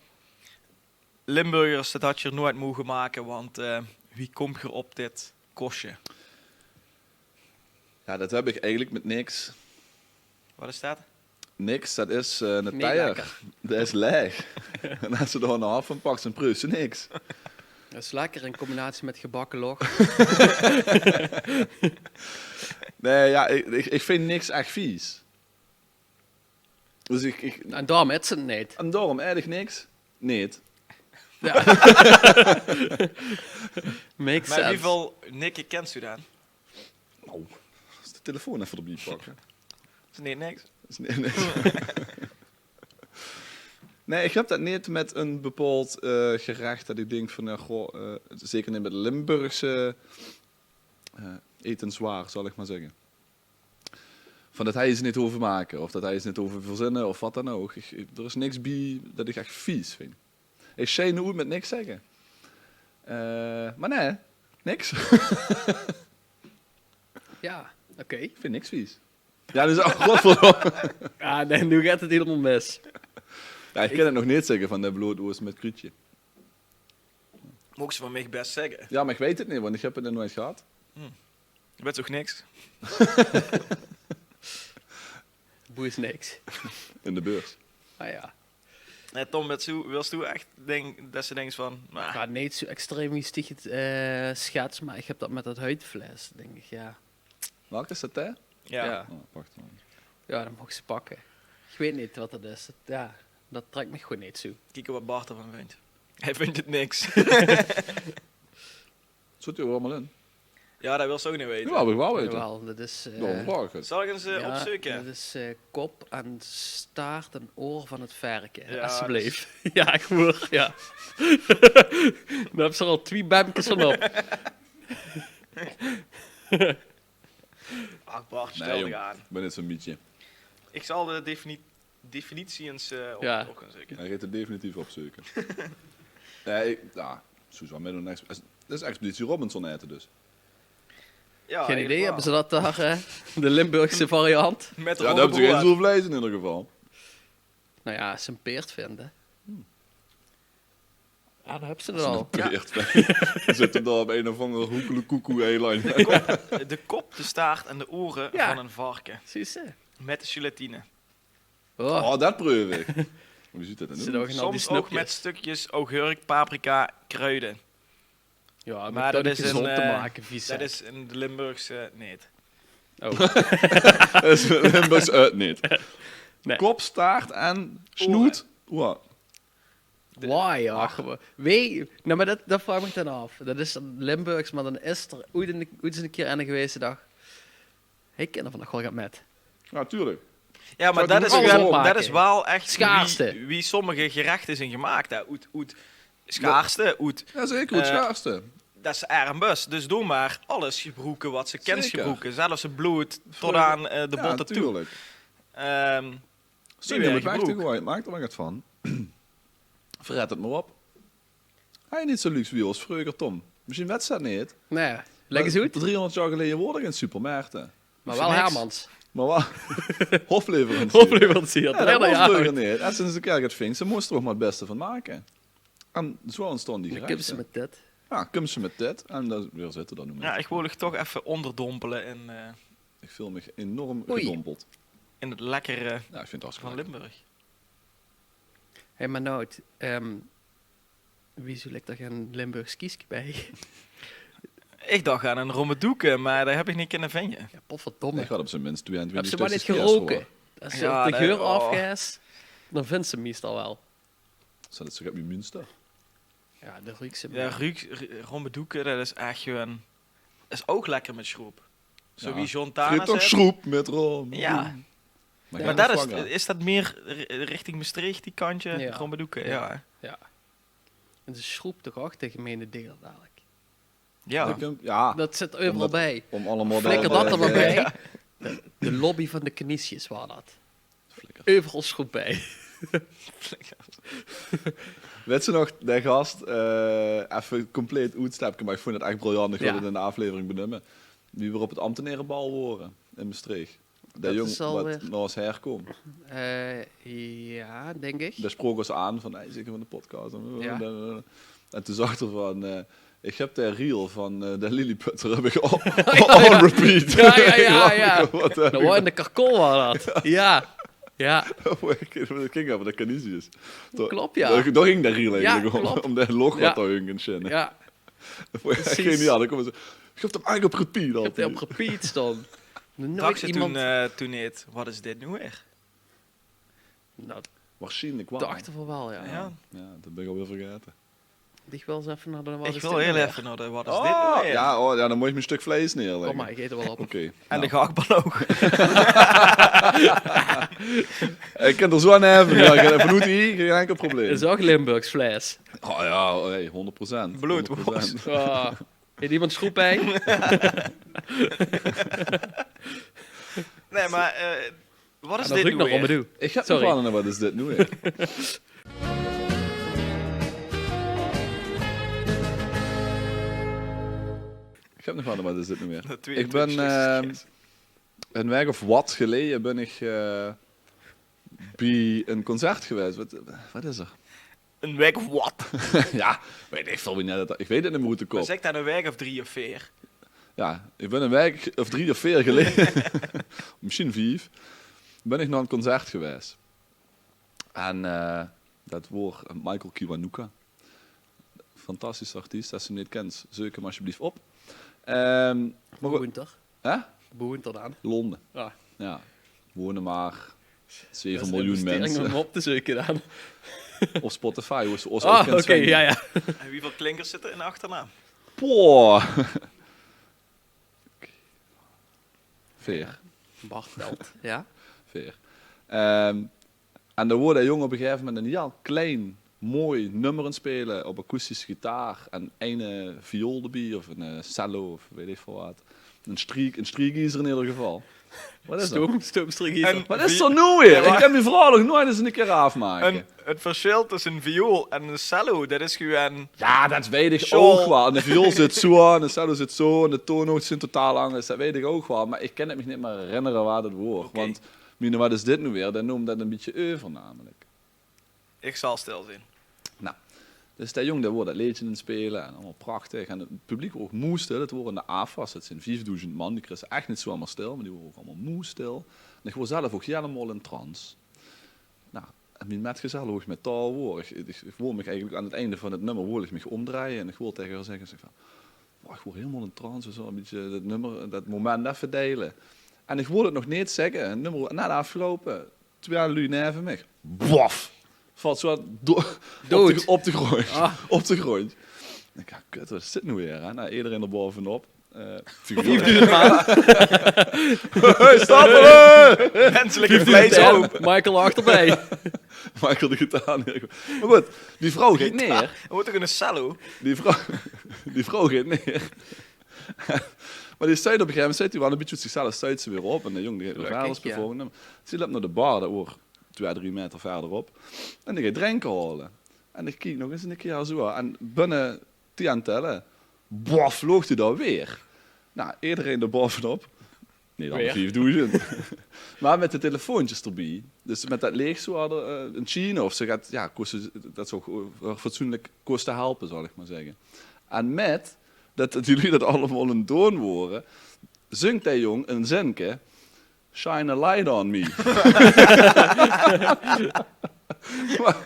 Limburgers, det had geer noeit moge make, want eh, wie kómp geer op dit kosje? Ja, det heb ik eigelik mit niks. Wat is det? Niks, det is eh, 'ne teier. Lekker. Det is laeg. En as se dao 'n half van paks, dan preufs se niks. Det is lekker in combinatie mit gebakke loch. Nee, ja, ik, ik, ik vind niks echt vies. Dus ik, ik, En daorum eet ze 't neet. En daorum eet ik niks. Neet. Ja. Makes sense. Maar wieväöl nikke kens doe dan? Nou, is de telefoon effe d'rbie pakke. Is neet niks. Is neet niks. Nee, ik heb det neet mit 'n bepaold eh, gerecht det ik dink van, ja, goh, eh, zeker neet mit Limburgse eh, etenswaar, zal ik maar zegge. Van det hej ze neet hove make, of det hej ze neet hove verzinne, of wat dan ouk. Ik, ik, d'r is niks bie det ik echt vies vind. Ik sjei noe oet mit niks zegge. Eh, maar nee, niks. Ja, oké. Ik vind niks vies. Ja, dus, oh, godverdomme. Ja, nee, noe geit 't hielemaol mis. Ja, ik kin 't nog neet zegge van de bloedoors mit kruutje. Moogs se van mich bes zegge. Ja, maar ik weit 't neet, want ik heb 't nog noeit gehad. Hm. Je bent toch niks? Boe is niks? In de beurs. Ah ja. Eh, Tom, wils doe, wils doe echt dink, det se dinks van, nah. Ja, neet zoe extreem wie Stieg 't eh, schets, maar ik heb det mit det huidvleis, dink ik, ja. Welke is det, hè? Ja. Ja. Oh, wacht maar. Ja, det moogs se pakke. Ik weit neet wat det is. Det, ja, det trekt mich gewoen neet zoe. Kieke wat Bart d'rvan vindt. Hej vindt 't niks. Zit d'r allemaol in? Ja, det wils se ouk neet weite. Ja, heb ik wel weten. Jawel, det is eh, Daorum vraog ik 't. Zal ik ens eh, ja, opzeuke? Det is eh, kop en staart en oor van 't verke. Ja, alsjeblieft. Ja, ik hoor, ja. Dan heb ze al twee bemkes van op. Ach, Bart, stel dich aan. Ik ben neet zoe'n mietje. Ik zal de defini-, definitie ens eh, op, ja, op gaon zeuke. Hej geit 't definitief opzeuke. Nee, ik, ja, sowieso, maar nog niks. Det is Expeditie Robinson ete dus. Ja, geen idee, hebben ze dat daar, eh, de Limburgse variant? Met ja, daar hebben ze geen zoervlees in ieder geval. Nou ja, ze een peerd vinden. Hmm. Ja, dan hebben ze er al. Ze zitten daar op een of ander hoekelekoekoe-eiland. De kop, de kop, de staart en de oren van een varken. Precies, hè. Met de gelatine. Oh, dat proef ik. Wie ziet dat dan? Soms ook met stukjes augurk, paprika, kruiden. Ja, maar dat is gezond te maken, vies. Dat is in de Limburgse neet. Oh. Dat is Limburgs neet. Nee. Kop, staart en snoet. Oren. Why, ja. Wee, nou, maar dat, dat vraag ik me dan af. Dat is dan Limburgs, maar dan is er ooit, een, ooit eens een keer aan geweest, dacht, ik ken er van nog wel wat met. Ja, tuurlijk. Ja, maar dat is wel echt wie, wie sommige gerechten zijn gemaakt, hè. Oet, oet schaarste, oet... Ja, zeker, oet schaarste. Dat is erm bus. Dus doe maar alles gebroeken wat ze kent gebroeken. Zelfs het bloed tot aan de botten toe. Ja, tuurlijk. Stel je maar weg te gooien, maak er maar wat van. Vret het maar op. Hej, neet zoe luxe wie ós vreuger, Tom. Misschien wets se dat neet. Nee, leg ens oet. Driehonderd jaar geleje woor d'r gein supermarkte. Maar wel Hermans. Maar wel hofleverancier. Hofleverancier. Ja, dat woor vreuger neet. Es se ens een keer get vings, dan mós se d'r ouch maar het beste van make. En zoe ontstoon die gerechte. Dan kums se met dit. Ja, kums se met dit. En dan weer zitten dan. Ja, ik wil dich toch effe onderdompelen in, eh, ik voel mich enorm gedompeld. In het lekkere van Limburg. Hej, maar Nout, ehm, wieso ligk d'r gein Limburgs kieske bij? Ik dacht aan een rommedoeke, maar dat heb ik neet kinne vinje. Ja, potverdomme. Ik had op zijn minst tweeëntwintig stukjes kers geroke. Es se de geur aafgaas, dan vinds se 'm meestal wel. Zou dat zoe get wie Münster? Ja, de ruuks. Ja, ruuk, ru-, rommedoeke, dat is echt gewoon, is ook lekker met schroep. Zoe wie John Tana toch zegt. Schroep met rom. Ja. Maar dat is, is dat meer ri-, richting Mestreech, die kantje? Ja. Rommedoeke, ja. Ja. En ze schroep toch achter gemene dinger dadelijk. Ja. Ja. Dat zit euveral bij. Flikker dat er maar bij. De, de lobby van de kniesjes waar dat. Euveral schroep bij. Wets se nog, de gast, eh, effe compleet oetstepke, maar ik vond het echt briljant, ik wil het in de aflevering benumme. Wie we op het ambtenarenbal woren in Mestreech. De jong wat naos herkoom. Eh, ja, denk ik. De sprook ós aan van, hey, zeker van de podcast. Ja. En toen zag er van, eh, Ich höb de reel van eh, de Lilliputter höb ich op, on repeat. Ja, ja, ja, ja. Wat höb ich in de Karkol waor dat. Ja, ja. Dao ging 't euver de Canisius. Klop, ja. Dao ging de reel eigelik óm, óm de lóch wat te hunk en sjinne. Ja. Precies. Geniaal. Dan kómme ze, ich höb 'm eigelik op repeat altied. Ich höb 'm op repeat staon. Nog noeit iemand toen, eh, toen neet: wat is dit noe weer? Nou, waarsjienlik waal. Dachte v'r waal, ja. Ja. Ja, dat bön ich alweer vergaete. Ich wil ins effe nao de wat is dit noe weer? Ich wil hiel effe nao de wat is dit noe weer? Ja, oh, ja, dan mót ich mien stök vleis neerlègke. Kóm mer, ich eet 'r waal op. Oké. En de gehaktbal ouch. Ich kin 'r zo aan effe, ja, ich höb vanoet hie gein enkel probleem. Is ouch Limburgs vleis. Oh ja, oh, hey, hónderd procent. Bloodwoors. Ah, haet iemand sjroep bie? Nae, mer eh, wat is dit noe weer? Ich höb nog waal ein wat is dit noe weer. Ich höb nog waal ein wat is dit noe weer. Ich bön eh, ein waek of wat geleje bön ich eh, bie ein concert gewaes. Wat, wat is 'r? Ein waek of wat? Ja, weit ich väöl wie net. Ich weit 't neet mier oet de kop. Zèk dan ein waek of drie of veer. Ja, ich bön ein waek of drie of veer geleje, mesjien vief, bön ich nao ein concert gewaes. En eh, dat waor Michael Kiwanuka. Fantastische artiest. Es se 'm neet kins, zeuk 'm alsjeblieft op. Ehm, mer good. Boe woent 'r? Hè? Boe woent 'r dan? Londen. Ja. Ja. Wone mer zeve miljoen minse. Óm 'm op te zeuke dan. Of Spotify, wo se ós ouch kins vinge. Ah, oké, ja, ja. En wieväöl klinkers zitte in de achternaam? Poeh. Veer. Bart tèlt, ja. Veer. Ehm, en dao woor dae jóng op ein gegaeve moment ein hiel klein, mooi nummer aan 't speule op akoestische gitaar en ein eh, viool d'rbie, of ein eh, cello, of weit ich väöl wat. Ein striek, ein striekiezer in eder geval. Wat is 't? Stoom, stoomstriekiezer. Wat is 't noe weer? Ich kin mien verhaol nog noeit ins ein kier aafmake. Ein, 't versjil tösse ein viool en ein cello, dat is gewoon... Ja, dat weit ich ouch waal. En de viool zit zo, en de cello zit zo, en de toonhoogtes zeen totaal angers. Dat weit ich ouch waal, mer ich kin 't mich neet mier herinnere wat 't waor. Oké. Want mien wat is dit noe weer, dae noom dat ein bietje euver namelik. Ich zal stil zeen. Nou, dus dae jóng dae woor dat leedje aan 't speule en allemaol prachtig. En 't publiek woor ouch moestil. 't Woor in de aafwas, 't zeen viefdoezend man, die kriss se ech neet zomer stil, mer die wore ouch allemaol moestil. En ich woor zelf ouch hielemaol in trance. Nou, en mien metgezel, wo ich mit häör woor, ich, ich, ich wool mich eigelik aan 't einde van 't nummer wool ich mich ómdrieje en ich wool taenge häör zègke, zègk van: "Boah, ich woor hielemaol in trance, zo ein bietje dat nummer, dat moment effe deile." En ich wool 't nog neet zègke, 't nummer woor net aafgeloupe, twieë luuj neve mich. Bof! Vèlt zo do-, op de, op de gróndj. Ah. Op de gróndj. Ich dink: "Ja, kut, wat is dit noe weer, hè?" Nou, ederein d'r baovenop. Eh, viefdoezend man. Hey, stappele! Menselike vleis ope. Michael achterbie. Michael de gitaar neer. Mer good, die vrouw geit neer. Gitaar? Waat, toch ein cello? Die vrouw, die vrouw geit neer. Mer die steit op ein gegaeve moment, steit die waal ein bietje oet zichzelf, steit ze weer op. En de jóng die geit weer wiejer, is bevalve. Ze löp nao de bar, dat woor twieë, drie maeter wiejer op. En die geit drinke haole. En ich kiek nog ins ein kier zo. En binne tieën telle, bof, vloog die dao weer. Nou, ederein d'r baovenop. Neet alle viefdoezend. Mer mit de telefoontjes d'rbie. Dus mit dat leech zo hadde, eh, in China of zo get, ja, kóste, dat ze ouch, eh, fatsoenlik kóste helpe, zal ich mer zègke. En mit dat die luuj dat allemaol aan 't doon wore, zunk dae jóng ein zinke: "Shine a light on me." Mer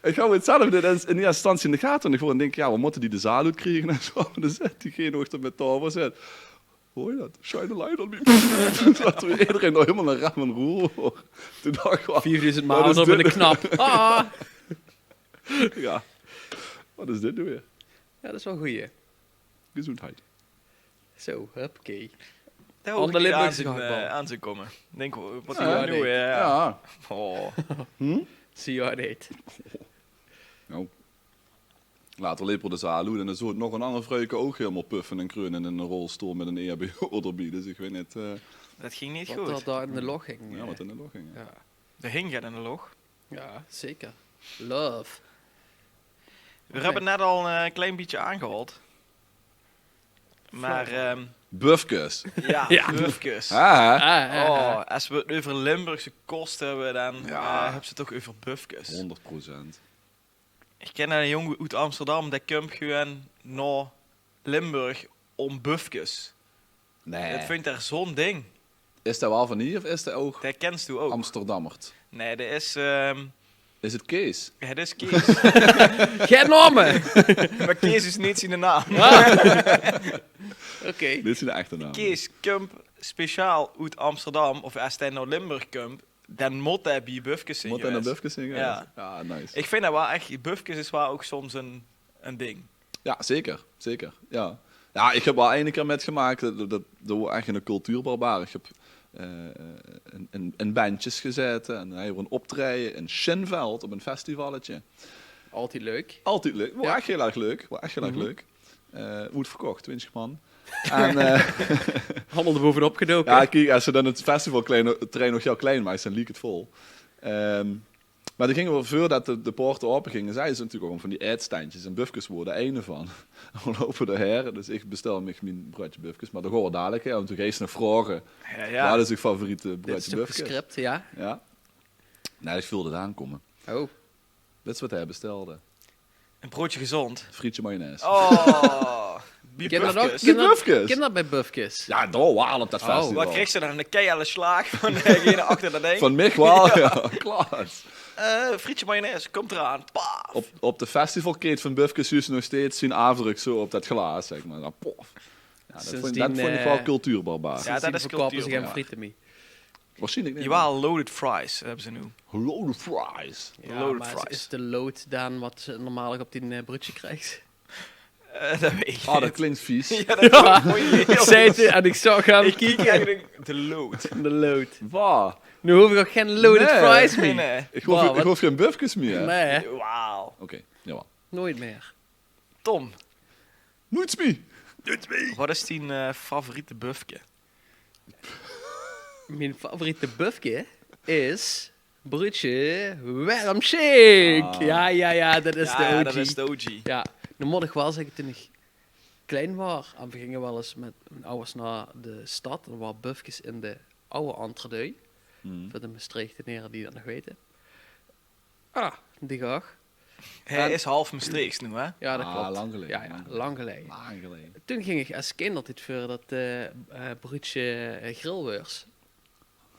ich haw 't zelf neet ins in ierste instantie in de gate. En ich woor aan 't dinke, ja, v'r mótte die de zaal oetkriege en zo. Mer dan zaet diegene achter mit tafel, zaet: "Huur se dat? Shine a light on me." Toen zat d'r ederein nog hielemaol in rep en roer. Toen dach ich: "Viefdoezend man op ein knap. Ah." Ja. Wat is dit noe weer? Ja, dat is waal ein goeie. Gezondheid. Zo, huppakee. Dao hoofde Limburgse gehaktbal aan te kómme. Dink, wat... Ja, noe, ja. Oh. Zie je neet. Nou. Later lepe v'r de zaal oet en dan zoot nog ein anger vruike ouch hielemaol puffe en kreune in eine rolstool mit ein E H B O d'rbie. Dus ich weit neet, eh, dat ging neet good. Wat dao in de loch hing. Ja, wat in de loch hing, ja. Dao hing get in de loch. Ja, zeker. Love. V'r höbbe 't net al, eh, ein klein bietje aangehaold. Mer, ehm, bufkes. Ja, bufkes. Ah, hè? Oh, es v'r 't euver Limburgse kos höbbe, dan, eh, höbs se 't toch euver bufkes. Hónderd procent. Ich ken eine jóng oet Amsterdam, dae kump gewoon nao Limburg óm bufkes. Nae. Det vindj 'r zo'n ding. Is det waal van hie of is det ouch... Det kens doe ouch. Amsterdammert? Nae, det is, ehm, Is het Kees? Ja, det is Kees. Geine naome! Mer Kees is neet zien naam. Oké. Dit is de echte naam. Kees kump speciaal oet Amsterdam, of es dae nao Limburg kump, dan mót dae bie bufkes zinge. Mót dae nao bufkes zinge? Ja. Ja, nice. Ich vindj det waal ech, bufkes is waal ouch soms ein, ein ding. Ja, zeker, zeker. Ja. Ja, ich höb waal eine kier mitgemaak, det, det, det waas ech ein cultuurbarbaar. Ich höb, eh, in, in, in bendjes gezaete en hie waas ein optraeje in Sjinveld op ein festivalletje. Altied leuk. Altied leuk. Waas ech hiel erg leuk. Waas ech hiel erg leuk. Eh, oetverkoch, twintjig man. En, eh, allemaol d'r bovenop gedoke. Ja, kiek, es se dan het festivalterrein nog hiel klein maaks, dan liek het vol. Ehm, mer dan ginge v'r, veurdet de, de poorte aope ginge, zag ze natuurlik ouch van die aetstendjes en bufkes wore eine van. En v'r loupe d'r haer, dus ich bestel mich mien broadje bufkes, mer dao gaon v'r dalik haer, want toen geis se nog vraoge: waat is uch favoriete broadje bufkes? Dit is toch gescript, ja? Ja. Nae, ich veulde het aankómme. Oh. Wèts se waat hae bestelde? Ein broadje gezóndj. Frietje mayonaise. Oh, bie bufkes. Bie bufkes? Kinder bie bufkes? Ja, dao waal op det festival. Waat kreeg ze dan? Ein keiharde slaag van degene achter det ding? Van mich waal, ja. Klaas. Eh, frietje mayonaise, kump d'raan. Paf. Op, op de festivalkeet van bufkes zuus se nog steeds zien aafdrök zo op det glaas, zeg mer. Dan pof. Ja, det vónj, det vónj ich waal cultuurbarbaar. Ja, det is cultuur. Ze verkoupe zich aan friete mee. Waarschijnlijk niet. Jawel, loaded fries höbbe ze noe. Loaded fries. Ja, loaded fries. Is de load dan waat se normaal op die, eh, broadje kriegs? Eh, det weit ich neet. Ah, det klinkt vies. Ja, det klinkt mooi. Ich zag het en ich zag hem kieke. Ich kiek eigelik de load. De load. Waat? Noe hoof ich ouch gein loaded fries mee. Nae, nae. Ich hoof, ich hoof gein bufkes mee. Nae. Waal. Oké, jawel. Nooit mee. Tom. Nooit mee. Nooit mee. Waat is dien, eh, favoriete bufke? Mien favoriete bufke is broadje Wermsjink. Ah. Ja, ja, ja, det is de O G. Ja, det is de O G. Ja, dan mót ich waal zègke, toen ich klein waas, en v'r ginge waal ins mit mien awwers nao de stad, d'r waore bufkes in de Aw Entre Deux. Veur de Mestreechtenere die det nog weite. Ah, die gach. Hae is half Mestreechs noe, hè? Ja, det klop. Ah, lang geleje. Ja, ja, lang geleje. Lang geleje. Toen ging ich es kind altied veur det, eh, eh, broadje, eh, grillwors.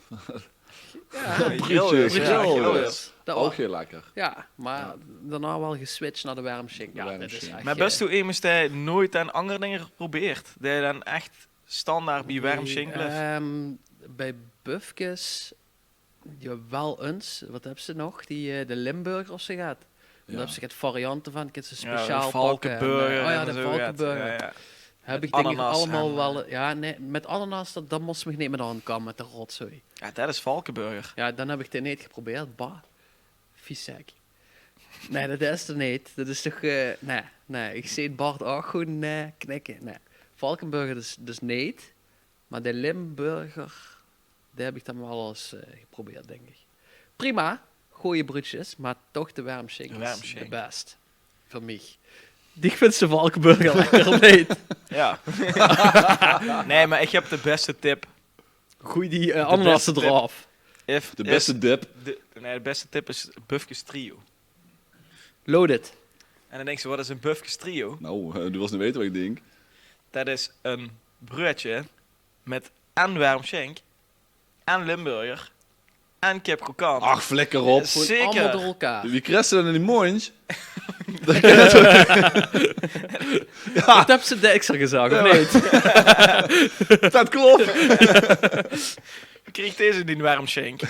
Ja, broadje grillwors. Ouch hiel lekker. Ja, mer daonao waal geswitcht nao de Wermsjink. Ja, det is ech, mer bès doe emes dae nooit aan anger dinger probeert? Dae dan ech standaard bie Wermsjink blief? Ehm, bie bufkes Jawel, ins. Waat höbs se nog? Die, eh, de Limburger of zo get. Dan höbs se get variante van, kins se speciaal pakke. Valkeburger en, eh, oh ja, de Valkeburger. Ja, ja. Höb ich dink ich allemaol waal, eh, ja, nae, mit ananas, det, det mós se mich neet mit aankómme, mit de rotzooi. Ja, det is Valkeburger. Ja, dan höb ich det neet geprobeerd. Bah, vies zek. Nae, det is 't neet. Det is toch, eh, nae, nae. Ich zeen Bart ouch gewoon, eh, knikke. Nae. Valkeburger dus, dus neet. Mer de Limburger, die höb ich dan waal ins, eh, geprobeerd, dink ich. Prima, gooj broadjes, mer toch de Wermsjink is de bès. Veur mich. Dich vinjs de Valkeburger lekker, of neet? Ja. Nae, mer ich höb de bèste tip. Gooj die, eh, ananas d'raaf. De bèste tip. Nae, de bèste tip is Bufkes Trio. Loaded. En dan dinks se, waat is ein Bufkes Trio? Nou, eh, doe wils neet weite waat ich dink. Det is ein broadje mit en Wermsjink, en Limburger, en kip krokant. Ach, flikker op. Zeker. Allemaol door elkaar. Wie kriegs se det in de móndj? Ja. Det höbs se de extra gezag, of neet? Det klop. Wie kriegs se deze in dien Wermsjink?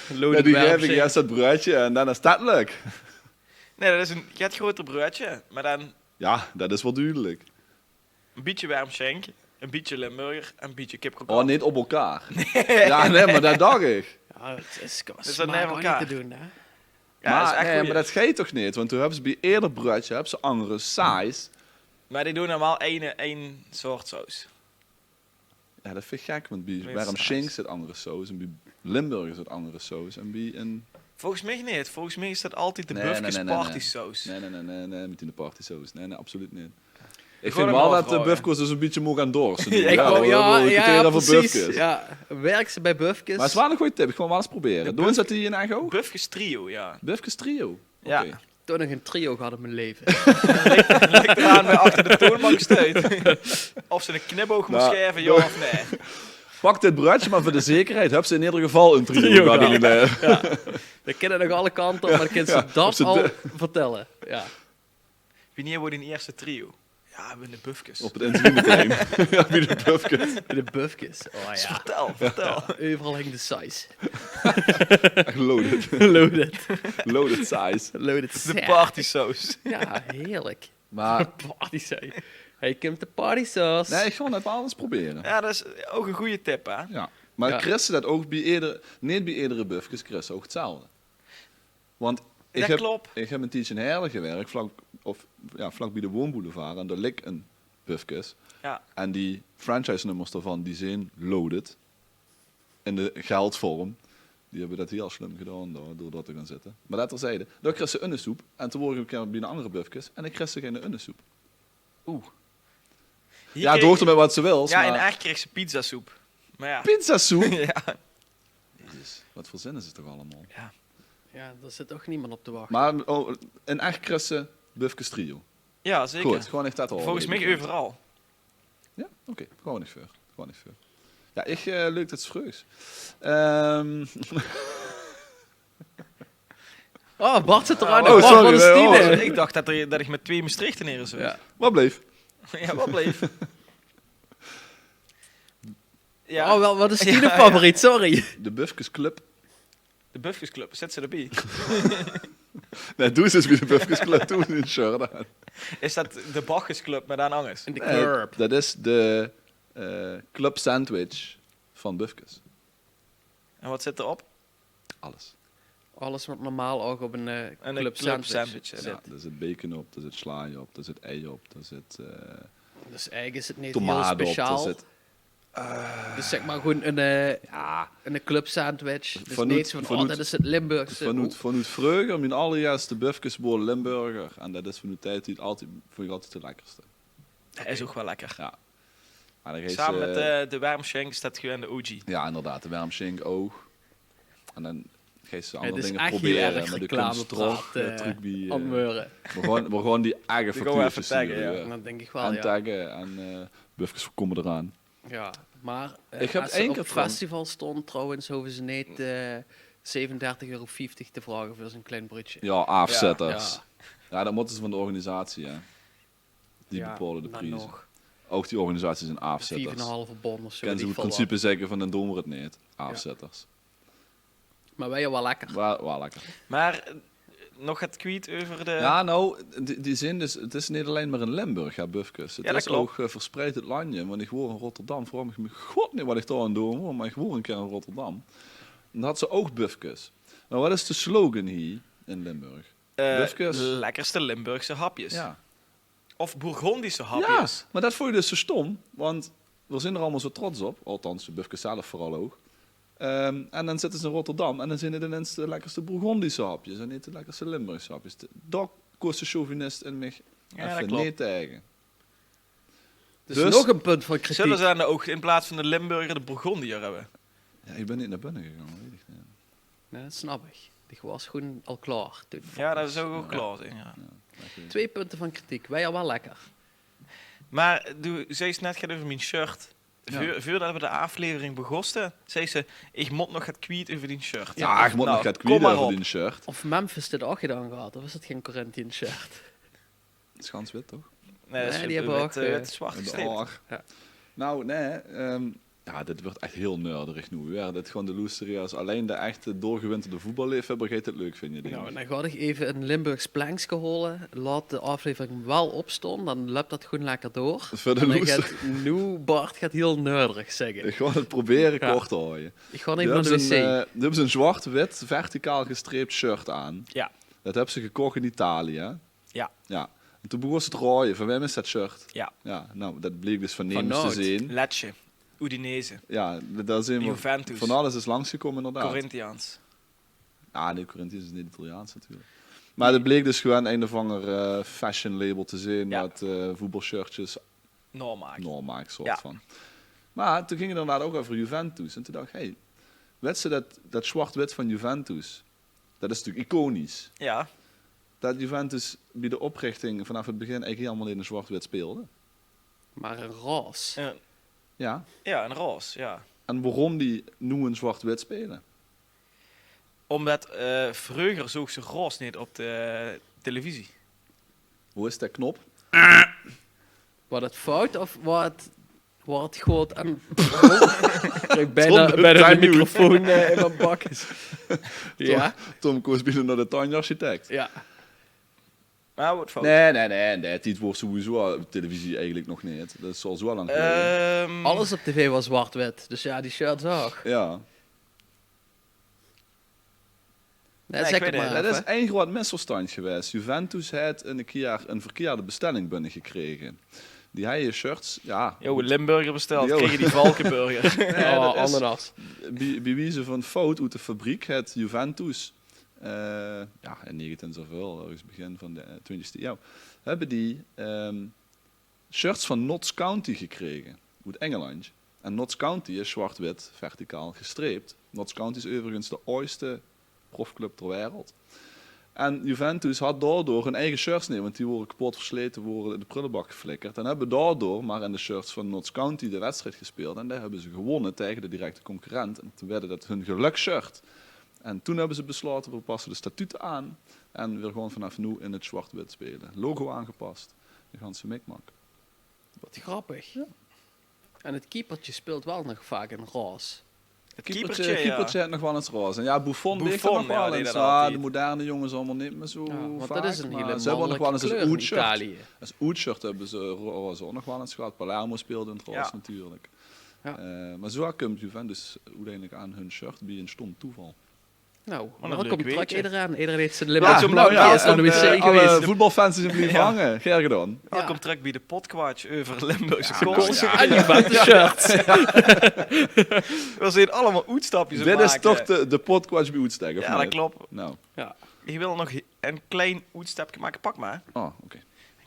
Ja, die gaef ich eerst det broadje en dan is det leuk. Nae, det is ein get groter broadje, mer dan... Ja, det is waal dudelik. Ein bietje Wermsjink, ein bietje Limburger en ein bietje kip krokant. Oh, neet op elkaar. Nae. Ja, nae, mer det dach ich. Ja, det is, det is neet op elkaar te doon, hè? Ja, det is ech... Nae, mer det geit toch neet, want doe höbs se bie eder broadje höbs se anger saus. Mer die doon dan waal ein, ein soort saus. Ja, det vinj ich gek, want bie Wermsjink zit anger saus en bie Limburg zit anger saus en bie ein... Volges mich neet. Volges mich is det altied de Bufkes partysaus. Nae, nae, nae, nae, neet in de partysaus. Nae, nae, absoluut neet. Ich vinj waal det de Bufkes dus ein bietje moge gaon dorse. Ja, ja, precies. Ja, werk ze bie Bufkes. Mer 't waas ein gooj tip. Ich gaon 't waal ins probere. Doon ze det hie in Echo? Bufkes Trio, ja. Bufkes Trio. Ja. Oké. Toch nog ein trio gehad in mien leve. Lik d'raan wae achter de toonbank steit. Of ze eine knipoog mós gaeve, ja of nae. Pak dit bruudsje, maar veur de zekerheid höbs se in eder geval ein trio gehad in dien leve. Ja. Dan kinne ze nog alle kante op, maar dan kinne ze dat al vertelle. Ja. Wienie woor dien eerste trio? Ja, bie de Bufkes. Op het insulineterrein. Ja, bie de Bufkes. Bie de Bufkes. Oh ja. Vertel, vertel. Euveral hing de saus. Echt loaded. Loaded. Loaded saus. Loaded saus. De partysaus. Ja, heerlijk. Maar partysaus. Hey, kump de partysaus. Nae, ich gaon 't waal ens probere. Ja, dat is ouch ein goeie tip, hè? Ja. Maar kris se dat ouch bie eder, neet bie edere Bufkes kris se ouch 'tzelfde. Want ich höb, ich höb ein tiedje in Heerle gewirk, vlak, of, ja, vlak bie de woonboulevard. En dao lik ein Bufkes. Ja. En die franchise-nummers daovan, die zeen loaded. In de geldvorm. Die höbbe dat hiel slum gedaon door, door dao te gaon zitte. Maar dat terzijde. Dao kris se unnesoep. En toen woor ich ein kier bie ein anger Bufkes. En ich kris gein unnesoep. Oeh. Ja, doe toch mit wat se wils, ja, maar in Ech krigs se pizzasoep. Maar ja. Pizzasoep? Ja. Jezus, wat verzinne ze toch allemaal? Ja. Ja, dao zit toch niemand op te wachte. Maar, oh, in Ech kris se Bufkes Trio. Ja, zeker. Good, gewoon echt dat al. Volgens mich euveral. Ja? Oké, gewoon niks veur. Gewoon niks veur. Ja, ich, eh, leuk dat se vreugs. Ehm, Oh, Bart zit d'raan. Oh, sorry, van de Stine. Ich dach dat ich mit twee Mestreechtenere zoot. Ja. Wat bleef? Ja, wat bleef? Ja. Oh, wel, wat is dien favoriet? Sorry. De Bufkes Club. De Bufkes Club, zit ze d'rbie? Nae, doe zits bie de Bufkes Club, doe ein shirt aan. Is dat de Bacchus Club, maar dan angers? In de club. Dat is de, eh, club sandwich van Bufkes. En wat zit d'rop? Alles. Alles wat normaal ouch op ein, eh, club sandwich zit. Ja, dao zit bacon op, dao zit slaaj op, dao zit ei op, dao zit, eh, tomaat op, dao zit, eh, dus zeg maar gewoon ein, eh, ja, ein club sandwich. Dus neet zo'n, oh, dat is 't Limburgse. Vanoet, vanoet vreuger, mien allerierste Bufkes woor Limburger. En dat is vanoet dae tied altied, vónj ich altied 't lekkerste. Dat is ouch waal lekker. Ja. Same mit, eh, de Wermschink is dat gewoon de O G. Ja, inderdaad, de Wermschink ouch. En dan geis se anger dinger probere, maar de kump trök bie, eh, we gaon, we gaon die eige factuurtjes zien, ja. Dat dink ich waal, ja. En tagge en, eh, Bufkes, we kómme d'raan. Ja, maar, eh, ich höb es se ein kier op festival stóns trouwens, hove ze neet, eh, zevenendertig euro vieftig te vraoge veur zo'n klein bruudsje. Ja, aafzetters. Ja, dat mótte ze van de organisatie, hè. Die bepaole de prieze. Ouch die organisaties zeen aafzetters. Vief en ein halve bon of zo. Kins se in principe zègke van, dan doon v'r 't neet. Aafzetters. Maar waal, waal lekker. Waal, waal lekker. Maar, eh, nog get kwiet euver de... Ja, nou, die, die zeen dus, 't is neet allein maar in Limburg, hè, Bufkes. 't Is ouch, eh, verspreid 't landj in. Want ich woor in Rotterdam, vraog mich god neet wat ich dao aan doon woor, maar ich woor ein kier in Rotterdam. En dao had ze ouch Bufkes. Maar wat is de slogan hie in Limburg? Eh, Bufkes. Lekkerste Limburgse hapjes. Ja. Of Bourgondische hapjes. Ja, maar dat vónj ich dus zo stóm, want v'r zeen d'r allemaal zo trots op. Althans, de Bufkes zelf veural ouch. Ehm, en dan zitte ze in Rotterdam en dan zeen 't inins de lekkerste Bourgondische hapjes en neet de lekkerste Limburgse hapjes. De, dao kós de chauvinist in mich effe neet taege. Dus nog ein punt van kritiek. Zölle ze dan ouch in plaats van de Limburger de Bourgondiër höbbe? Ja, ich bön neet nao binne gegange, weit ich neet. Nae, dat snap ich. Die waas gewoon al klaor toen. Ja, dat is ouch al klaor, ja. Twee punte van kritiek. Waal, waal lekker. Maar doe zeis net get euver mien shirt. Ja. Veur, veurdat we de aaflevering begóste, zeis se: "Ich mót nog get kwiet euver dien shirt." Ja, ich mót nog get kwiet euver dien shirt. Of Memphis dit ouch gedaon gehad, of is dat gein Corinthians shirt? 't Is gans wit, toch? Nae, die höbbe ouch, eh, wit, zwart gestreep. Ja. Nou, nae, ehm, ja, dit wuuert echt hiel nerdig noe. Ja, dit gewoon de loesteria's. Allein de echte doorgewinterde voetballeefhöbber geit dit leuk vinje, dink ich. Nou, dan gaon ich effe ein Limburgs plankske haole. Laot de aaflevering waal opstaon, dan löp dat gewoon lekker door. Veur de loester. Noe, Bart geit hiel nerdig zègke. Ich gaon 't probere kort te haoje. Ich gaon effe nao de wc. Doe höbs ein, eh, doe höbs ein zwart-wit verticaal gestreept shirt aan. Ja. Dat höbs se gekoch in Italië, hè? Ja. Ja. En toen begós 't raoje. Van wae is dat shirt? Ja. Ja, nou, dat bleek dus van Nemes te zeen. Lecce, Udinese. Ja, d-, dao zeen v'r. Juventus. Van alles is langsgekómme, inderdaad. Corinthians. Ah, nae, Corinthians is neet Italiaans, natuurlik. Maar dat bleek dus gewoon ein of anger, eh, fashion label te zeen, ja, wat, eh, voetbalshirtjes naomaak, soort van. Maar toen ging 't inderdaad ouch euver Juventus. En toen dach ich: "Hey, wèts se dat, dat zwart-wit van Juventus, dat is natuurlik iconisch." Ja. det Juventus bie de oprichting vanaaf 't begin eigelik hielemaol neet in zwart-wit speelde. Mer ein roze. Ja, Ja. ja, ein roze, ja. En waorom die noe in zwart-wit spele? Ómdet eh vreuger zoogs se roze neet op de televisie. Wo is dae knop? Waor det fout of waor 't, waor 't good aan... Ich bön bijna, Tom, bijna de Tom, microfoon eh, in mien bak. Ja, Tom koos bienao nao de tuinarchitect. Ja. Maar wat fout. Nee, nee, nee. In dae tied woor sowieso al televisie eigelik nog neet. Det is al zo lang geleden. Ehm, Alles op tv waor zwart-wit. Dus ja, die shirts ouch. Ja. Nee, Nee, zeg ik het weet maar het. Det af, is hè. ein groot misverstand gewaes. Juventus haet ein kier ein verkierde bestelling binnegekrege. Die haje shirts, ja, Jo, Limburger besteld, Jo. Krege die Valkenburger. Ja, Oh, det is- ananas. Bie, bie wieze van fout oet de fabriek haet Juventus, eh, ja, in negentien zoväöl, örges begin van de eh, twintigste eeuw, höbbe die ehm, shirts van Notts County gekrege, oet Engeland. En Notts County is zwart-wit, verticaal gestreep. Notts County is euverigens de aajste profclub ter wereld. En Juventus had daodoor hun eige shirts neet, want die wore kepot verslete, wore in de prullenbak geflikkerd. En höbbe daodoor mer in de shirts van Notts County de wedstrijd gespeeld. En dae höbbe ze gewónne taege de directe concurrent. En toen woort det hun gelöksshirt. En toen höbbe ze beslaote, veer passe de statute aan. En veer gaon vanaaf noe in 't zwart-wit spele. Logo aangepas. De ganse mikmak. Wat grappig. En het keepertje speelt wel nog vaak in roze. Het Keepertje, keepertje, ja. Keepertje haet nog wel ens roze. En ja, Buffon, Buffon, deeg det nog ja, wel die ens. deed dat Ja, altied. De moderne jonges allemaol neet mier zo Ja, want vaak. Dat is een Mer hele ze höbbe nog wel ens mannelijke ein kleur in oetshirt. Italië. Es oetshirt höbbe ze roze ouch nog wel ens gehad. Palermo speelde in 't roze Ja. natuurlik. Ja. Eh, mer zo kump Juventus oeteindelik aan hun shirt bie ein stom toeval. Nou, Wat een welkom leuk terug weetje. Iedereen. Iedereen heeft zijn Ja, Limburgs zo'n blauw. blauw, Ja, ja, is aan de zo'n, wc eh, geweest. Alle voetbalfans die zien blieven Ja. hange. Gaer gedaon. Welkom terug bie de Podquatch euver Limburgse Ja, kols. ja. En die vette shirts. Veer zien allemaol oetstepjes aan 't Dit is make. toch de, de Podquatch bie oetstek, of Ja, det neet? klop. Nou, Ja. Ich wil nog ein klein oetstepje make. Pak mer. oh, oké.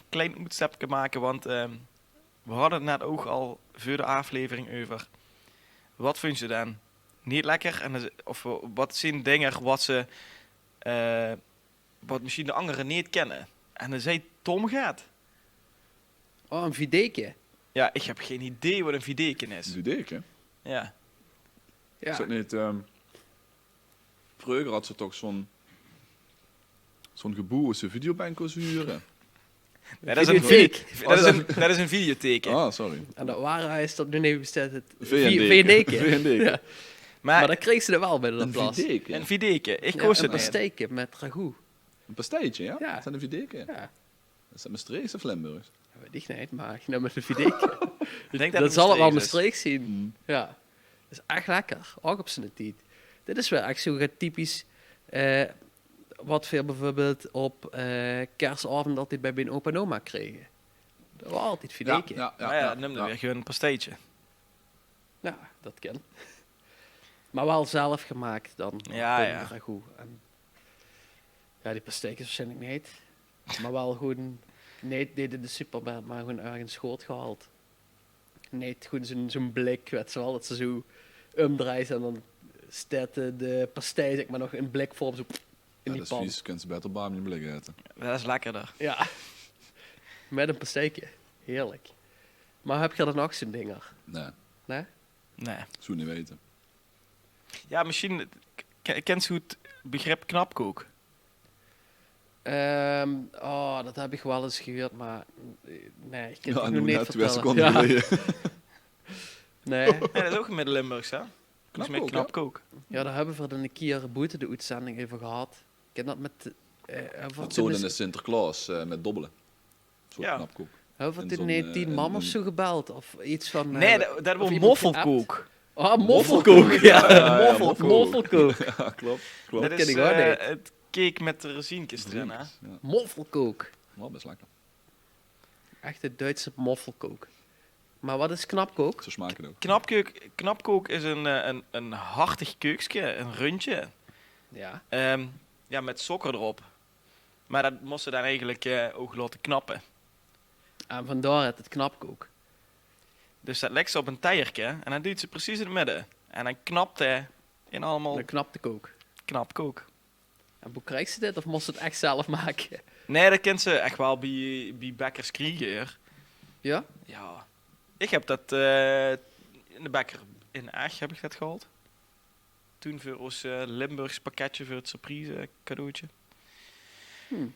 Klein oetstepje make, want ehm, veer hadde 't net ouch al veur de aaflevering euver. Wat vinjs se dan neet lekker? En, of wat zien dinger wat se, eh, wat mesjien de angere neet kinne? En dan zag Tom get. Oh, ein videke. Ja, ich höb gein idee wat ein videke is. Die deken. Ja. Ja. Is det neet, ehm, vreuger had ze toch zo'n zo'n geboew wo ze videobandj kos hure. Ja, det is ein Videotheek. vi-, det is ein, det is ein videotheek. Ah, sorry. En dat ware is dat nu neet bestaet het V N D. V N D. V N D. Ja. Maar Maar dat kreeg ze er wel bij de Ein plas. videke. Ein videke. Ich Ja, koos ein het. pasteike met ragout. Ein pasteike, ja? Ja. Is det ein videke? Ja. Is det Mestreechs of Limburgs? Dat weet ich neet, maar ich neem het ein videke. Ich dink Dat het zal het wel Mestreechs is. Mestreechs zien. Ja. Dat is echt lekker. Ouch op zien tied. Dit is wel echt zo get typisch eh, wat veer bieveurbeeld op eh kersaovend altied bie mien opa en oma krege. Dat waor altied videke. Ja, ja, Maar ja, ja, dat neumde ja. weer gewoon ein pasteitje. Ja, dat kan. Maar wel zelf gemaak dan. Ja, Met ja. Ragout. En, ja, die pasteikes waarsjienlik neet. Maar wel gewoon, neet, neet in de supermarkt, maar gewoon örges good gehaold. Neet gewoon zo'n zo'n blik, wets se wel, dat se zo umdreis en dan steit de, de pastei, zeg maar, nog in blikvorm zo in Ja, die det is pan. vies. Kins se baeter baam in blik aete. Dat is lekkerder. Ja. Met ein pasteike. Heerlijk. Maar höb geer dan nog zo'n dinger? Nee, Nee? Nee. zou neet weite. Ja, mesjien k- kins se het begrip knapkook. Ehm, oh, dat höb ich wel ens gehuurd, maar eh, nee, ich kan Ja, het noe nog neet net twee vertelle. seconde Ja. geleden. Nee. Ja, dat is ouch ein Midde-Limburgs, hè? Volges mich Knapkook, ja. Knapkook. Ja, dao höbbe veer 't ein kier boete de oetzending euver gehad. Ich ken dat met eh, höbbe veer Dat zo'n toen in de ens- Sinterklaos eh, met dobbele. Zo'n Ja. knapkook. Höbbe veer In toen zo'n, neet eh, tien in- man of in- zo gebeld? Of iets van... Nee, eh, dat, dat of waor iemand van moffelkook. Oh, moffelkook. Ja, Ja, ja, ja, moffelkook. Ja, klopt. klopt. Dat Dat ken is ich ouch eh, neet. het cake met de rezientkes d'rin, hè? Rezientkes, ja. Moffelkook. Wel best lekker. Echte Duitse moffelkook. Maar wat is knapkook? Zo smaak het ouch. Knapkook, knapkook is ein, eh, ein, ein hartig keukske, ein rundje. Ja. Ehm, ja, met sokker d'rop. Maar dat mós se dan eigelik eh, ouch laote knappe. En vandaor het het knapkook. Dus dat lèks se op ein teierke en dan duuts se precies in 't midde. En dan knapt 'r in allemaol Dan knapt de kook. knapkook. En boe kriegs se dit, of mós se 't ech zelf make? Nae, det kins se ech waal bie, bie bekkers kriege, huur. Ja? Ja. Ich höb det, eh, in de bekker in Ech höb ich det gehaold. Toen veur ós, eh, Limburgs pakketje veur 't surprise cadeautje. Hm.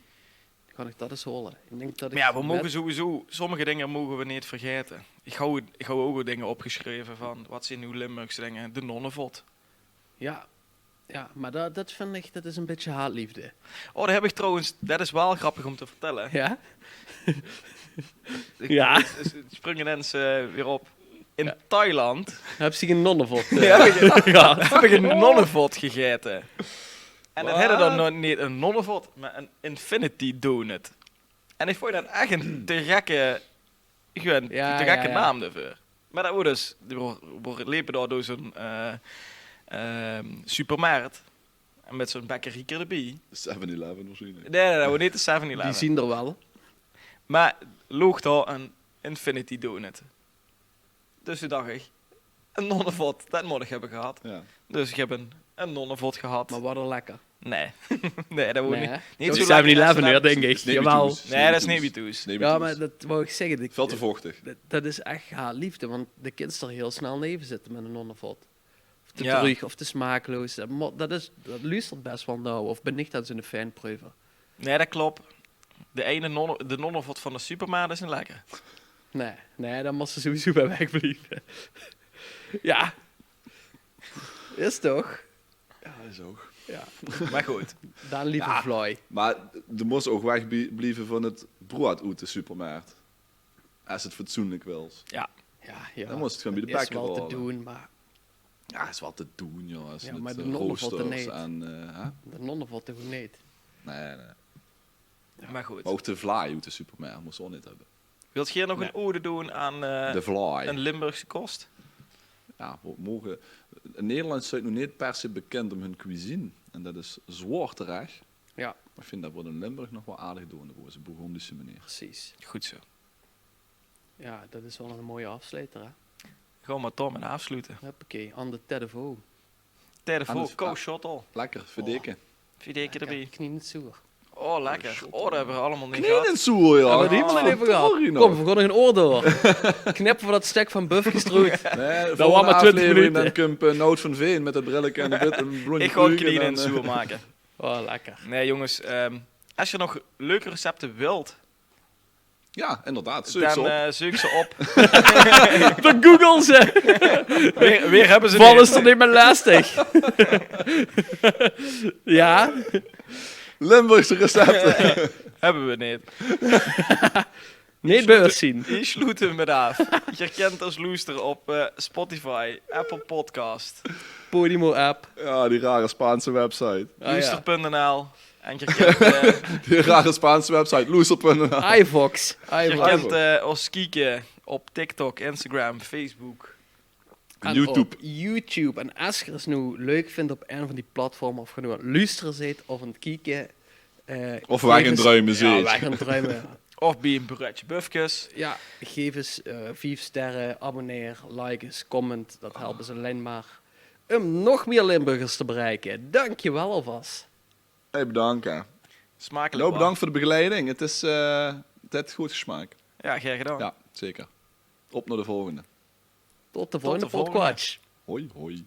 Gaon ich det ins hole. Ich dink det... Mer ja, ich veer moge sowieso, sommige dinger moge veer neet vergaete. Ich haw, ich haw ouch al dinger opgesjreve van, waat zeen noe Limburgse dinger? De nonnevot. Ja. Ja, mer det, det vinj ich, det is ein bietje haatleefde. Oh, det höb ich trouwens, det is waal grappig óm te vertèlle. Ja? Ich, ja, 't, 't, 't sprunk inens, eh, weer op. In... Ja. Thailand höbs se ein nonnevot, eh, ja, höb ich, ja, höb ich ein nonnevot gegaete. En det... Waat? Haet dan nog neet ein nonnevot, mer ein infinity donut. En ich vónj det ech ein te gekke, gewoon, ja, te gekke, ja, ja, naam d'rveur. Mer det woor dus, die woor, woor lepe dao door zo'n, eh, ehm, supermart. En mit zo'n bekkerieker d'rbie. De Seven-Eleven waarsjienlik. Nae, nae, det woor neet de Seven-Eleven. Die zeen d'r waal. Mer loog dao ein infinity donut. Dus toen dach ich, ein nonnevot, det mót ich höbbe gehad. Ja. Dus ich höb ein, ein nonnevot gehad. Mer waor det lekker? Nae. Nae, det woor neet, neet zoe lekker. Seven-Eleven, ja, dink ich. Is neet mie thoes. Jawaal. Nae, det is neet mie thoes. Is neet mie thoes. Ja, mer det wou ich zègke. Väöl te vochtig. Det, det is ech haatleefde, want de kins d'r hiel snel neve zitte mit ein nonnevot. Of te, ja, droeg of te smaakloos. Det mo-, det is, det luustert bès waal nauw. Of bön ich dan zoe'n fijnpreuver? Nae, det klop. De eine nonne-, de nonnevot van de supermart is neet lekker. Nae, nae, dao mós se sowieso bie wegblieve. Ja. Is toch? Ja, is ouch. Ja. Mer good. Dan leever... Ja, vleie. Mer doe mós ouch wegblieve van 't broad oet de supermart. Es se 't fatsoenlik wils. Ja. Ja, ja. Dan mós se 't gewoon bie de bekker haole. Is waal te doon, mer... Ja, is waal te doon, jao. Ja, mer de nonnevot neet. En, eh, hè? De nonnevot neet. Nae, nae. Mer good. Mer ouch de vlaai oet de supermart mós se ouch neet höbbe. Wilt geer nog ein ode doon aan, eh, de vlaai, ein Limburgse kos? Ja, veer moge, in Nederland zeen ze noe neet per se bekind óm hun cuisine. En det is zwaor terech. Ja. Mer ich vinj det veer in Limburg nog waal aardig doon op ózze Bourgondische meneer. Precies. Good zoe. Ja, det is waal ein mooie aafsloeter, hè? Gaon v'r mer dao mit aafsloete. Huppakee, aan de tête de veau. Tête de veau, koude sjöttel. Lekker, verdeke. Verdeke d'rbie. Lekker, knienend zoer. Oh, lekker. Oh, det höbbe v'r allemaol neet gehad. Knienend zoer, ja. Höbbe v'r hielemaol neet euver gehad. Verdorie nog. Kóm, v'r gaon nog ein oor door. Knippe v'r det stök van Bufkes d'roet. Nae, volgende aaflevering dan kump, eh, Nout van Veen mit 't brilleke en de wit en blondje kuuk en dan, eh... Ich gaon knienend zoer make. Oh, lekker. Nae, jónges, ehm, es geer nog leuke recepte wilt, ja, inderdaad. Zeuk ze op. Dan, eh, zeuk ze op. Dan google ze. Weer, weer höbbe ze... Waat is d'r neet mie lestig? Ja. Limburgse recepte. Höbbe v'r neet. Neet bie ós zien. Hie sloete v'r mit aaf. Geer kint ós loestere op, eh, Spotify, Apple Podcast, Podimo app. Ja, die rare Spaanse website. Ah, ja. Loester punt N L. En geer kint, eh, die rare Spaanse website, loester punt N L. iVoox. Geer kint, eh, ós kieke op TikTok, Instagram, Facebook. En YouTube. Op YouTube. En es geer ós noe leuk vindj op ein van die platforme, of geer noe aan 't loestere zeet of aan 't kieke, eh, of weg aan 't druime zeet. Ja, weg aan 't druime. Of bie ein broeadje Bufkes. Ja, gaef ós, eh, vief sterre, abonneer, like ós, comment. Det help ós allein mer óm nog mie Limburgers te bereike. Dank dich waal alvas. Hey, bedank, hè. Smakelik, waor. Nout, bedank veur de begeleiding. 't Is, eh, 't haet good gesmaak. Ja, gaer gedaon. Ja, zeker. Op nao de volgende. Tot de volgende podcast. Hoi, hoi.